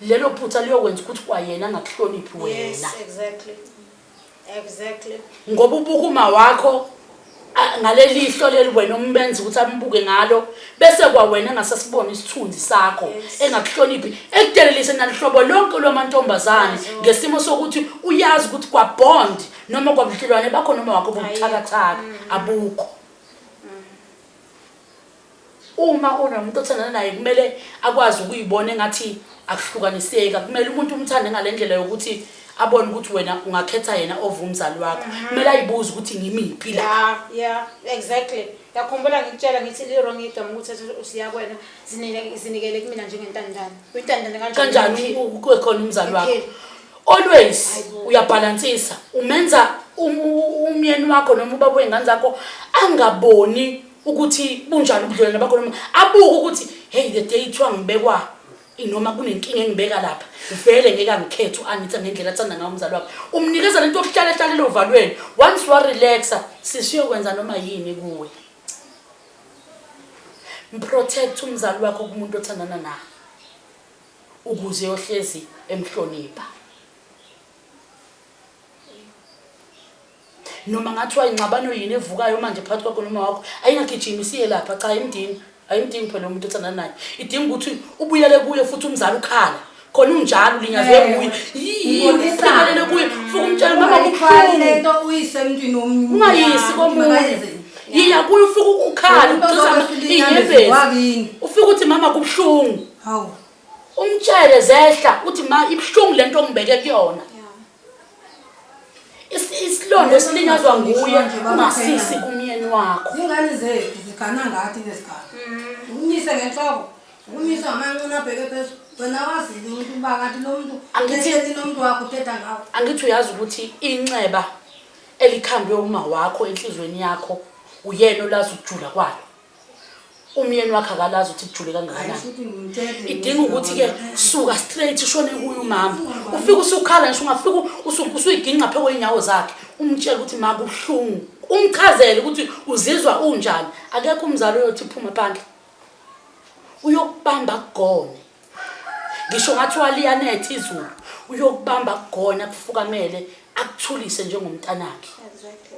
[SPEAKER 1] Lelo phutha liyokwenza ukuthi kwayena angakuhloniphi wena.
[SPEAKER 2] Yes, exactly. Exactly.
[SPEAKER 1] Ngoba ubuka uma wakho ngaleli hlo leli wena ombenza ukuthi ambuke ngalo bese kwawena engasasibona isithunzi sakho engakuhloniphi ekudelelise naluhlobo lonke lwamantombazane ngesimo sokuthi uyazi ukuthi kwa bond noma kwabudlelwane bakho noma wakho bubuthakathaka abukho. Uma unomuntu othandana naye kumele akwazi ukuyibona engathi akuhlukaniseki. Akumele umuntu umthande ngale ndlela yokuthi abone ukuthi wena ungakhetha yena over umzali wakho. Kumele ayibuze ukuthi ngimiphi la.
[SPEAKER 2] Yeah, yeah, exactly. Yakhumbula ngikutshela ngithi li-wrong igama ukuthi usiyakwena zinikele kumina njengentandane. Uyintandane kanjani?
[SPEAKER 1] Kanjani kube khona umzali wakho?
[SPEAKER 2] Ephila.
[SPEAKER 1] Always
[SPEAKER 2] Hayibo.
[SPEAKER 1] uyabhalansisa. Umenza umyeni wakho noma ubaba wey'ngane zakho angaboni ukuthi bunjani ubudlelwane bakho noma abuke ukuthi hey the day kuthiwa ngibekwa noma kunenkinga engibeka lapha vele ngeke angikhethe u-Anita ngendlela athanda ngayo umzali wakhe. Umnikeza lento yokuhlala ehlalele ovalweni. Once wa-relaxa sisi uyokwenza noma yini kuwe. Mprotect umzali wakho kumuntu othandana naye ukuze yohlezi emhlonipha. Noma ngathiwa ingxabano yini evukayo manje phakathi kwakho noma wakho ayingagijimi siye lapha, cha ayimdingi, ayimdingi phela umuntu othandana naye. Idinga ukuthi ubuyele kuye futhi umzali ukhala khona unjalo ulinyazwe nguye. Ubuyele kuye ufike umtshele mama
[SPEAKER 4] Ungayithwali
[SPEAKER 1] kubuhlungu.
[SPEAKER 4] lento uyise emntwini omunye.
[SPEAKER 1] Ungayisi komunye.
[SPEAKER 4] Makayenzeni?
[SPEAKER 1] Yiya kuye ufike ukhale,
[SPEAKER 4] Umuntu
[SPEAKER 1] ugqiza
[SPEAKER 4] ozokwesula inyembezi
[SPEAKER 1] inyembezi.
[SPEAKER 4] wakini.
[SPEAKER 1] Ufike uthi mama kubuhlungu.
[SPEAKER 4] Hawu.
[SPEAKER 1] Umtshele zehla uthi ma ibuhlungu lento ongibeke kuyona. Isilonda esilinyazwa nguye ungasisi kumyeni wakho.
[SPEAKER 4] Ingane zethu zigana ngathi lesigaba. Ukumise ngenhloko, ukumise ngamanqina abheke phezulu. Wena wazile umuntu uba kanti lo muntu ehleli nomuntu wakho uthetha ngawo.
[SPEAKER 1] Angithi uyazi ukuthi inxeba elikhandwe uma wakho enhlizweni yakho uyena olazi ukujula kwalo. Umyeni wakhe akalazi ukuthi kujule kangakanani. Idinga ukuthi-ke suka straight ushone kuye umama. Ufike usukhala ngisho ungafika usuyiginqa phezu kwey'nyawo zakhe. Umtshele ukuthi ma kubuhlungu. Umchazele ukuthi uzizwa unjani. Akekho umzali oyothi phuma phandle. Uyokubamba kugone. Ngisho ngathiwa liyanetha izulu, uyokubamba kugone akufukamele akuthulise njengomntanakhe.
[SPEAKER 3] Exactly.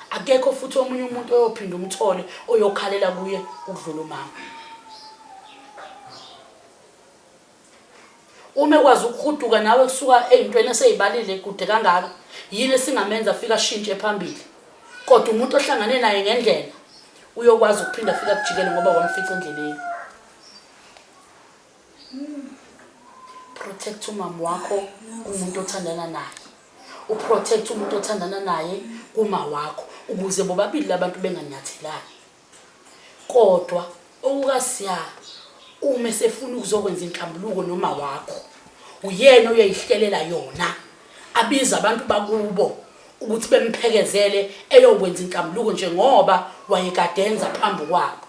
[SPEAKER 1] Akekho futhi omunye umuntu oyophinda umthole oyokhalela kuye ukudlula umama. Uma ekwazi ukuhuduka nawe kusuka ey'ntweni eseyibalile kude kangaka, yini esingamenza afike ashintshe phambili? Kodwa umuntu ohlangane naye ngendlela uyokwazi ukuphinda afike akujikele ngoba wamfica endleleni. Protect umama wakho kumuntu othandana naye. Uprotect umuntu othandana naye kuma wakho ukuze bobabili labantu benganyathelani. Kodwa okukaSiya uma esefuna ukuzokwenza inhlambuluko noma wakho uyena oyoyihlelela yona abiza abantu bakubo ukuthi bemphekezele eyokwenza inhlambuluko njengoba wayekade enza phambi kwabo.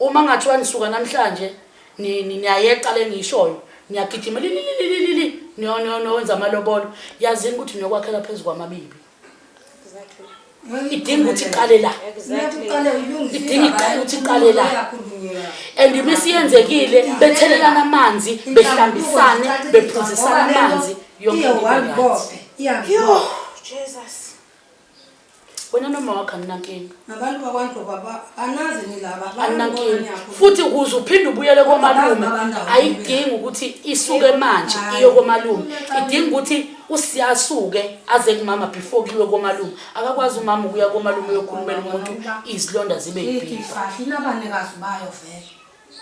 [SPEAKER 1] Uma ngathiwa nisuka namhlanje niyayeqa le ngiyishoyo niyagijima lilililili niyowenza amalobolo yazini ukuthi niyokwakhela phezu kwamabibi.
[SPEAKER 2] Exactly.
[SPEAKER 1] Idinga ukuthi iqale la. Idinga iqale ukuthi iqale la. And imisiyenzekile bethelelana amanzi, behlambisane, bephuzisana amanzi yonke into ibe right.
[SPEAKER 2] Yo, Jesus.
[SPEAKER 1] Wena noma wakho aninankinga.
[SPEAKER 4] Nabantu bakwaNdlovu anazi nilaba.
[SPEAKER 1] Aninankinga. Futhi ukuze uphinde ubuyele komalume ayidingi ukuthi isuke manje iye komalume. Idinga ukuthi usiyasuke aze kumama before kuyiwe komalume. Akakwazi umama ukuya komalume uyokhulumela umuntu izilonda zibe yibhiva.
[SPEAKER 4] Inabanikazi bayo vele.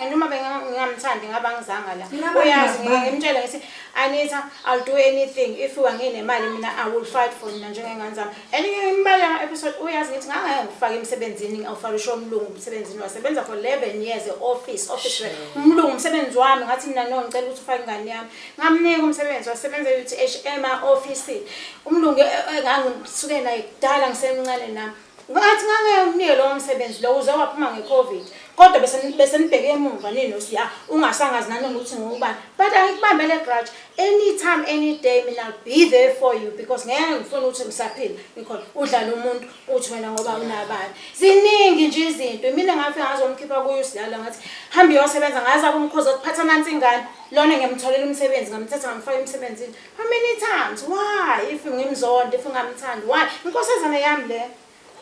[SPEAKER 2] And uma bengingamthandi ngabe angizanga la.
[SPEAKER 4] Mina
[SPEAKER 2] Uyazi
[SPEAKER 4] bangazi
[SPEAKER 2] ngimtshela ngithi Anita, I'll do anything if wanginemali mina I will fight for nina njengengane zami. And ngimbale ama episode uyazi ngithi ngangeke ngifake emsebenzini ngawufaka umlungu umsebenzini wasebenza for 11 years e-office office work. Umlungu umsebenzi wami ngathi mina no ngicela ukuthi ufake ingane yami. Ngamnika umsebenzi wasebenza e-UTH ema office. Umlungu engangisuke naye kudala ngisemncane nami. Ngathi ngangeke nginike lowo msebenzi lo uze waphuma nge-Covid. Kodwa bese bese nibheke emumva ninoSiya ungasangazi nanokuthi ngubani. But angikubambele grudge. Anytime any day mina I'll be there for you because ngeke ngifune ukuthi ngisaphila ngikhona udlala umuntu uthi wena ngoba unabani. Ziningi nje izinto. Mina ngafika ngazomkhipha kuyo uSiyala ngathi hamba uyosebenza ngaza kumkhoza ukuphatha nansi ingane. Lona ngiyamtholela umsebenzi ngamthatha ngamfaka emsebenzini. How many times? Why? If ngimzonda, if ngingamthandi, why? Inkosazana yami le.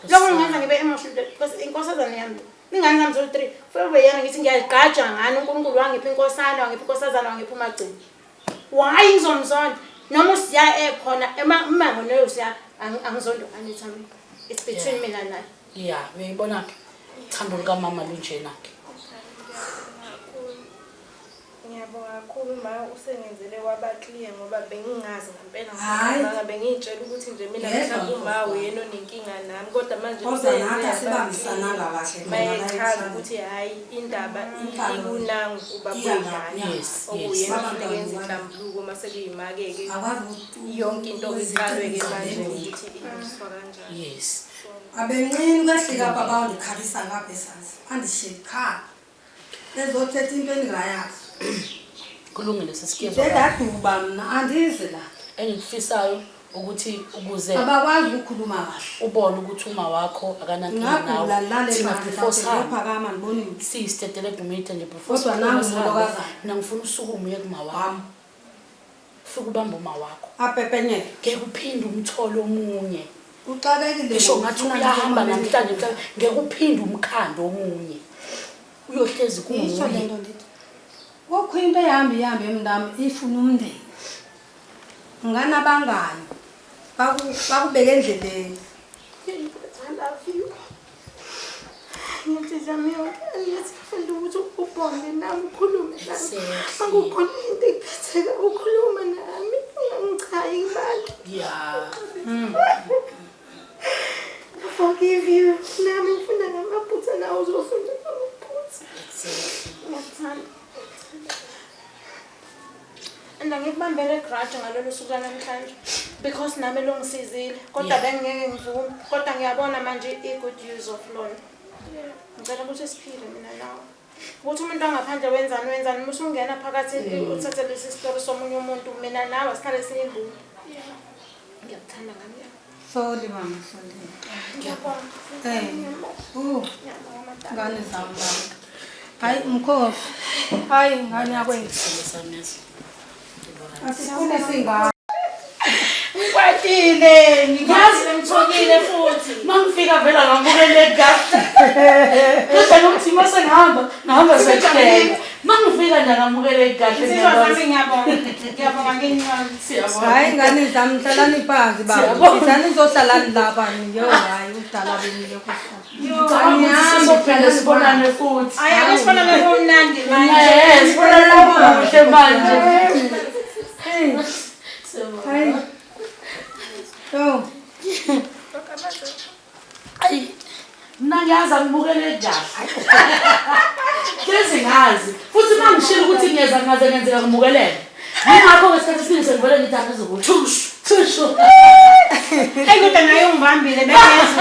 [SPEAKER 2] Lokho ngingenza ngibe emotional because inkosazana yami le. Ingane zami zolu-3. Kufanele ube yena ngithi ngiyazigqaja ngani uNkulunkulu wangipha inkosana, wangipha inkosazana, wangipha umagcini. Why ngizomzonda? Noma uSiya ekhona uma ngonoyo uSiya angizondi u-Anita mina. It's between mina naye.
[SPEAKER 1] Yeah, uyayibona ke. Uthando lukamama lunjena ke.
[SPEAKER 3] Ngiyabonga kakhulu ma usengenzele waba clear ngoba bengingazi ngampela
[SPEAKER 4] Hhayi.
[SPEAKER 3] ngicabanga bengiyitshela ukuthi nje mina
[SPEAKER 4] Yedwa
[SPEAKER 3] mhlawumbe uma
[SPEAKER 4] Nkosi.
[SPEAKER 3] uyena onenkinga nami kodwa manje
[SPEAKER 4] Kodwa
[SPEAKER 3] useyenze
[SPEAKER 4] nathi
[SPEAKER 3] yaba
[SPEAKER 4] asibambisananga
[SPEAKER 3] clear.
[SPEAKER 4] kahle khona la
[SPEAKER 3] Mayechaza
[SPEAKER 4] emhlabeni.
[SPEAKER 3] ukuthi hhayi indaba
[SPEAKER 4] Inhlalo
[SPEAKER 3] ikunangu ubaba
[SPEAKER 4] iya
[SPEAKER 3] wengane
[SPEAKER 4] ngapha.
[SPEAKER 1] Yes, yes.
[SPEAKER 3] okuyena
[SPEAKER 4] Baba
[SPEAKER 3] kufuneka enze
[SPEAKER 4] mntwana.
[SPEAKER 3] inhlambuluko uma sekuyima-ke-ke
[SPEAKER 4] Akwazi ukuthi
[SPEAKER 3] yonke into iqalwe-ke manje
[SPEAKER 4] izingqondo.
[SPEAKER 3] ukuthi ilungiswa kanjani.
[SPEAKER 1] Yes.
[SPEAKER 3] So,
[SPEAKER 4] Abenqini kwehlika apha bawundikhalisa ngapha esantsi bandishiye ndikhala bezothetha into endingayazi.
[SPEAKER 1] Kulungile sesikuyezwa.
[SPEAKER 4] Ndendaduba mna andizi la.
[SPEAKER 1] Engikufisayo ukuthi ukuze
[SPEAKER 4] Abakwazi ukukhuluma kahle.
[SPEAKER 1] ubone ukuthi uma wakho akanankinga
[SPEAKER 4] Ngingagula
[SPEAKER 1] nawe
[SPEAKER 4] ndilale
[SPEAKER 1] thina
[SPEAKER 4] phansi
[SPEAKER 1] before sihambe
[SPEAKER 4] ngiyophakama ndibone
[SPEAKER 1] siyisitetelegu meter nje before
[SPEAKER 4] Kodwa
[SPEAKER 1] siphume
[SPEAKER 4] nangu
[SPEAKER 1] sihambe
[SPEAKER 4] umolokazana.
[SPEAKER 1] mina ngifuna usukume uye kuma wakho
[SPEAKER 4] wam
[SPEAKER 1] ufike ubambe uma wakho
[SPEAKER 4] apepenyeke.
[SPEAKER 1] ngeke uphinde umthole omunye
[SPEAKER 4] Uxakekile
[SPEAKER 1] ngisho ngathi
[SPEAKER 4] ngokufuna
[SPEAKER 1] uyahamba
[SPEAKER 4] nje
[SPEAKER 1] namhlanje mhlawumbe ngeke uphinde umkhando omunye uyohlezi
[SPEAKER 4] Yisho le
[SPEAKER 1] kunguye
[SPEAKER 4] nto ndithi kukho into ehamba ihambe emntam ifuna umndeni unganabangani bakubeke endleleni.
[SPEAKER 2] I love you. Ngenhliziyo yami yonke angithi ngifunda ukuthi ubonge nami ukhulume nami.
[SPEAKER 1] Exactly.
[SPEAKER 2] Makukhona into ekuphetheka ukhulume nami ungangichayi kubantu.
[SPEAKER 1] Yeah.
[SPEAKER 2] I forgive you. Nami ngifunda ngamaphutha nawe uzofunda ngamaphutha.
[SPEAKER 1] Exactly.
[SPEAKER 2] Ngiyakuthanda. And angikubambele grudge ngalolu suku lanamhlanje because nami lungisizile kodwa
[SPEAKER 1] Yeah.
[SPEAKER 2] bengingeke ngivume kodwa ngiyabona manje i-good use of lona. Ngicela ukuthi siphile mina nawe. Ukuthi umuntu angaphandle wenzani wenzani uma usungena phakathi uthathe lesi sitori somunye umuntu mina nawe asihlale siyimbumbe. Ngiyakuthanda ngami yami.
[SPEAKER 4] Sorry mama, sorry.
[SPEAKER 2] Ngiyabonga.
[SPEAKER 4] Eh.
[SPEAKER 2] Ngiyabonga madala.
[SPEAKER 4] Ngane zami baba. Hayi mkhosi. Hayi ngane yakwethu.
[SPEAKER 1] Isithombe sami lesi.
[SPEAKER 4] Asifune singane.
[SPEAKER 2] Ngikwatile, ngiyazi ngithokile futhi.
[SPEAKER 1] Mangifika vela ngamukele kahle. Kodwa nokuthi mase ngihamba, ngihamba sekuhleka. Mangifika nje ngamukele kahle.
[SPEAKER 2] Insizwa zami ngiyabonga. Ngiyabonga ngenyoni.
[SPEAKER 1] Siyabonga.
[SPEAKER 4] Hayi ngane zami hlalani phansi baba.
[SPEAKER 1] Siyabonga.
[SPEAKER 4] Sizani nizohlalani lapha yo hayi udala benile kuhlala.
[SPEAKER 1] Ngicabanga ukuthi sizophinde sibonane futhi.
[SPEAKER 2] Hayi ake sibonane kumnandi manje.
[SPEAKER 1] Eh, sibonane kuhle manje.
[SPEAKER 4] Hey.
[SPEAKER 1] Siyabonga.
[SPEAKER 4] Hayi. Yo.
[SPEAKER 1] Ayi, mina ngiyazi angibukele kahle. Hlezi ngazi. Futhi uma ngishilo ukuthi ngiyeza ngaze ngenzeka ngimukelele. Yingakho ngesikhathi esiningi sengivele ngithi angizukuthi. Thushu, thushu.
[SPEAKER 2] Eyi kodwa naye ungibambile bengiyazi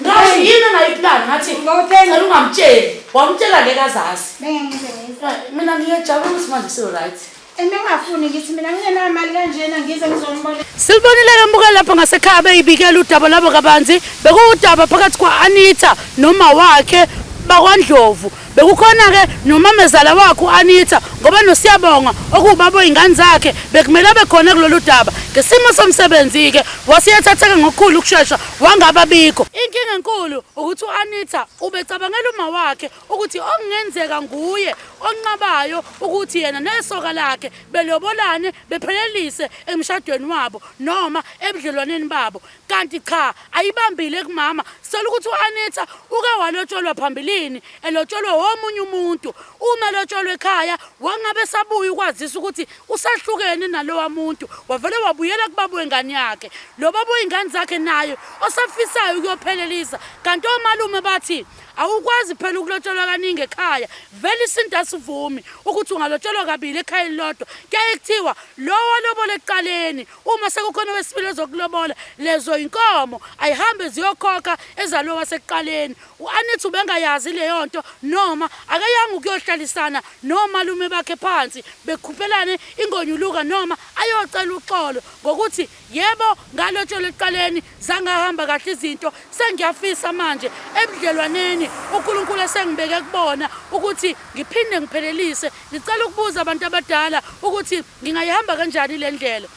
[SPEAKER 1] Ngasho yini engayiplan ngathi
[SPEAKER 4] Ngawuthenga.
[SPEAKER 1] cela ungamtsheli. Wamtshela ngeke azazi.
[SPEAKER 2] Bengiyazi.
[SPEAKER 1] Mina ngiyajabula ukuthi manje sewu right.
[SPEAKER 2] Engingafuni ngithi mina ngingenamali kanjena ngize ngizonibona.
[SPEAKER 1] Silibonile-ke mbukeli lapho ngasekhaya beyibikela udaba labo kabanzi. Bekuwudaba phakathi kwa-Anita noma wakhe bakwaNdlovu. Bekukhona-ke nomamezala wakhe u-Anita ngoba noSiyabonga okuwubaba wey'ngane zakhe bekumele abe khona kulolu daba. Ngesimo somsebenzi-ke waseyethatheka ngokukhulu ukushesha wangababikho. Inkinga enkulu ukuthi u-Anita ubecabangela uma wakhe ukuthi okungenzeka nguye onqabayo ukuthi yena nesoka lakhe belobolane bephelelise emshadweni wabo noma ebudlelwaneni babo kanti cha ayibambile kumama sicela ukuthi u-Anita uke walotsholwa phambilini elotsholwa womunye umuntu uma elotsholwa ekhaya wangabe sabuya ukwazisa ukuthi usahlukene nalowa muntu wavele wabuyela kubaba wengane yakhe lo baba wey'ngane zakhe naye osafisayo ukuyophelelisa kanti omalume bathi Awukwazi phela ukulotsholwa kaningi ekhaya. Vele isintu asivumi ukuthi ungalotsholwa kabili ekhaya elilodwa. Kuyaye kuthiwa lo walobola ekuqaleni uma sekukhona owesibili ozokulobola lezo inkomo ayihambe ziyokhokha ezalo wasekuqaleni. U-Anitha ubengayazi leyo nto noma akayanga ukuyohlalisana nomalume bakhe phansi bekhuphelane ingonyuluka noma ayocela uxolo ngokuthi Yebo, ngalotsholwa ekuqaleni zangahamba kahle izinto, sengiyafisa manje ebudlelwaneni uNkulunkulu esengibeke kubona ukuthi ngiphinde ngiphelelise. Ngicela ukubuza abantu abadala ukuthi ngingayihamba kanjani le ndlela.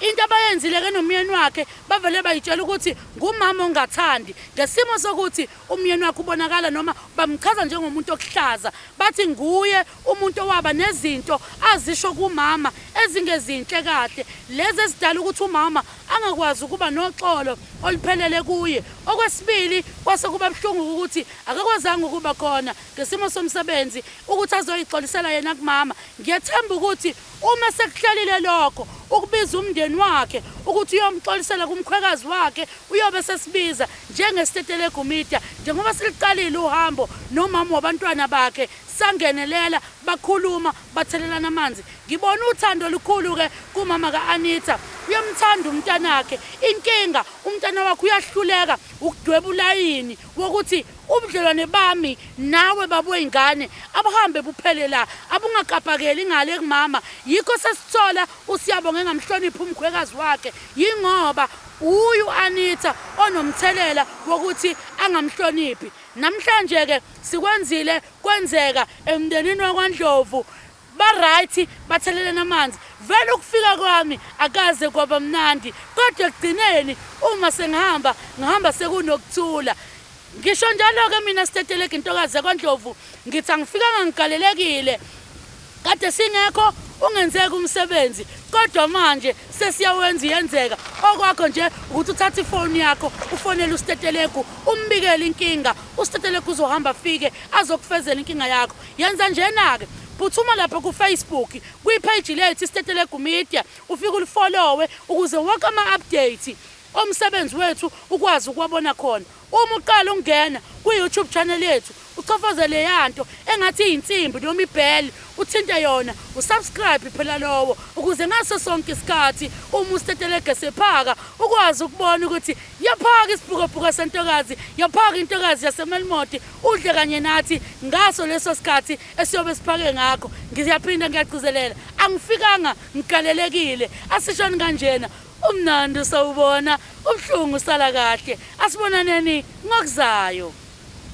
[SPEAKER 1] Into abayenzile ke nomyeni wakhe bavele bayitshela ukuthi ngumama ongathandi ngesimo sokuthi umyeni wakhe ubonakala noma bamchaza njengomuntu okuhlaza bathi nguye umuntu owaba nezinto azisho kumama ezingezinhle kahle lezi ezidala ukuthi umama angakwazi ukuba noxolo oluphelele kuye. Okwesibili kwase kuba buhlungu ukuthi akakwazanga ukuba khona ngesimo somsebenzi ukuthi azoyixolisela yena kumama. Ngiyethemba ukuthi uma sekuhlalile lokho ukubiza umndeni wakhe ukuthi uyomxolisela kumkhwekazi wakhe uyobe sesibiza njengeStetelegu Media njengoba siliqalile uhambo nomama wabantwana bakhe sangenelela bakhuluma bathelelana amanzi ngibona uthando olukhulu ke kumama ka-Anita uyamthanda umntanakhe inkinga umntana wakhe uyahluleka ukudweba ulayini wokuthi ubudlelwane bami nawe baba wey'ngane abuhambe buphele la abungakapakeli ngale kumama yikho sesithola uSiyabonga engamhloniphi umkhwekazi wakhe yingoba uyu Anita onomthelela wokuthi angamhloniphi namhlanje ke sikwenzile kwenzeka emndenini wakwaNdlovu ba-right bathelelene amanzi vele ukufika kwami akaze kwaba mnandi kodwa ekugcineni uma sengihamba ngihamba sekunokuthula ngisho njalo-ke mina siteteleka intokazi yakwaNdlovu ngithi angifikanga ngigalelekile kade singekho ungenzeki umsebenzi kodwa manje sesiyawenza iyenzeka okwakho nje ukuthi uthathe ifoni yakho ufonele usitetelegu umbikele inkinga usitetelegu uzohamba afike azokufezela inkinga yakho yenza njena-ke phuthuma lapha ku-Facebook kwipage lethu iStetelegu Media ufike ulifollowe ukuze wonke ama-update omsebenzi wethu ukwazi ukuwabona khona uma uqala ukungena kwi-YouTube channel yethu uchofoze leyanto engathi iyinsimbi noma ibheli uthinte yona usubscribe phela lowo ukuze ngaso sonke isikhathi uma usitetelege sephaka ukwazi ukubona ukuthi yaphaka isibhukabhuka sentokazi yaphaka intokazi yasemelmoti udle kanye nathi ngaso leso sikhathi esiyobe siphake ngakho ngiyaphinda ngiyagcizelela angifikanga ngigalelekile asishoni kanjena umnandi usawubona ubuhlungu usala kahle asibonaneni ngokuzayo.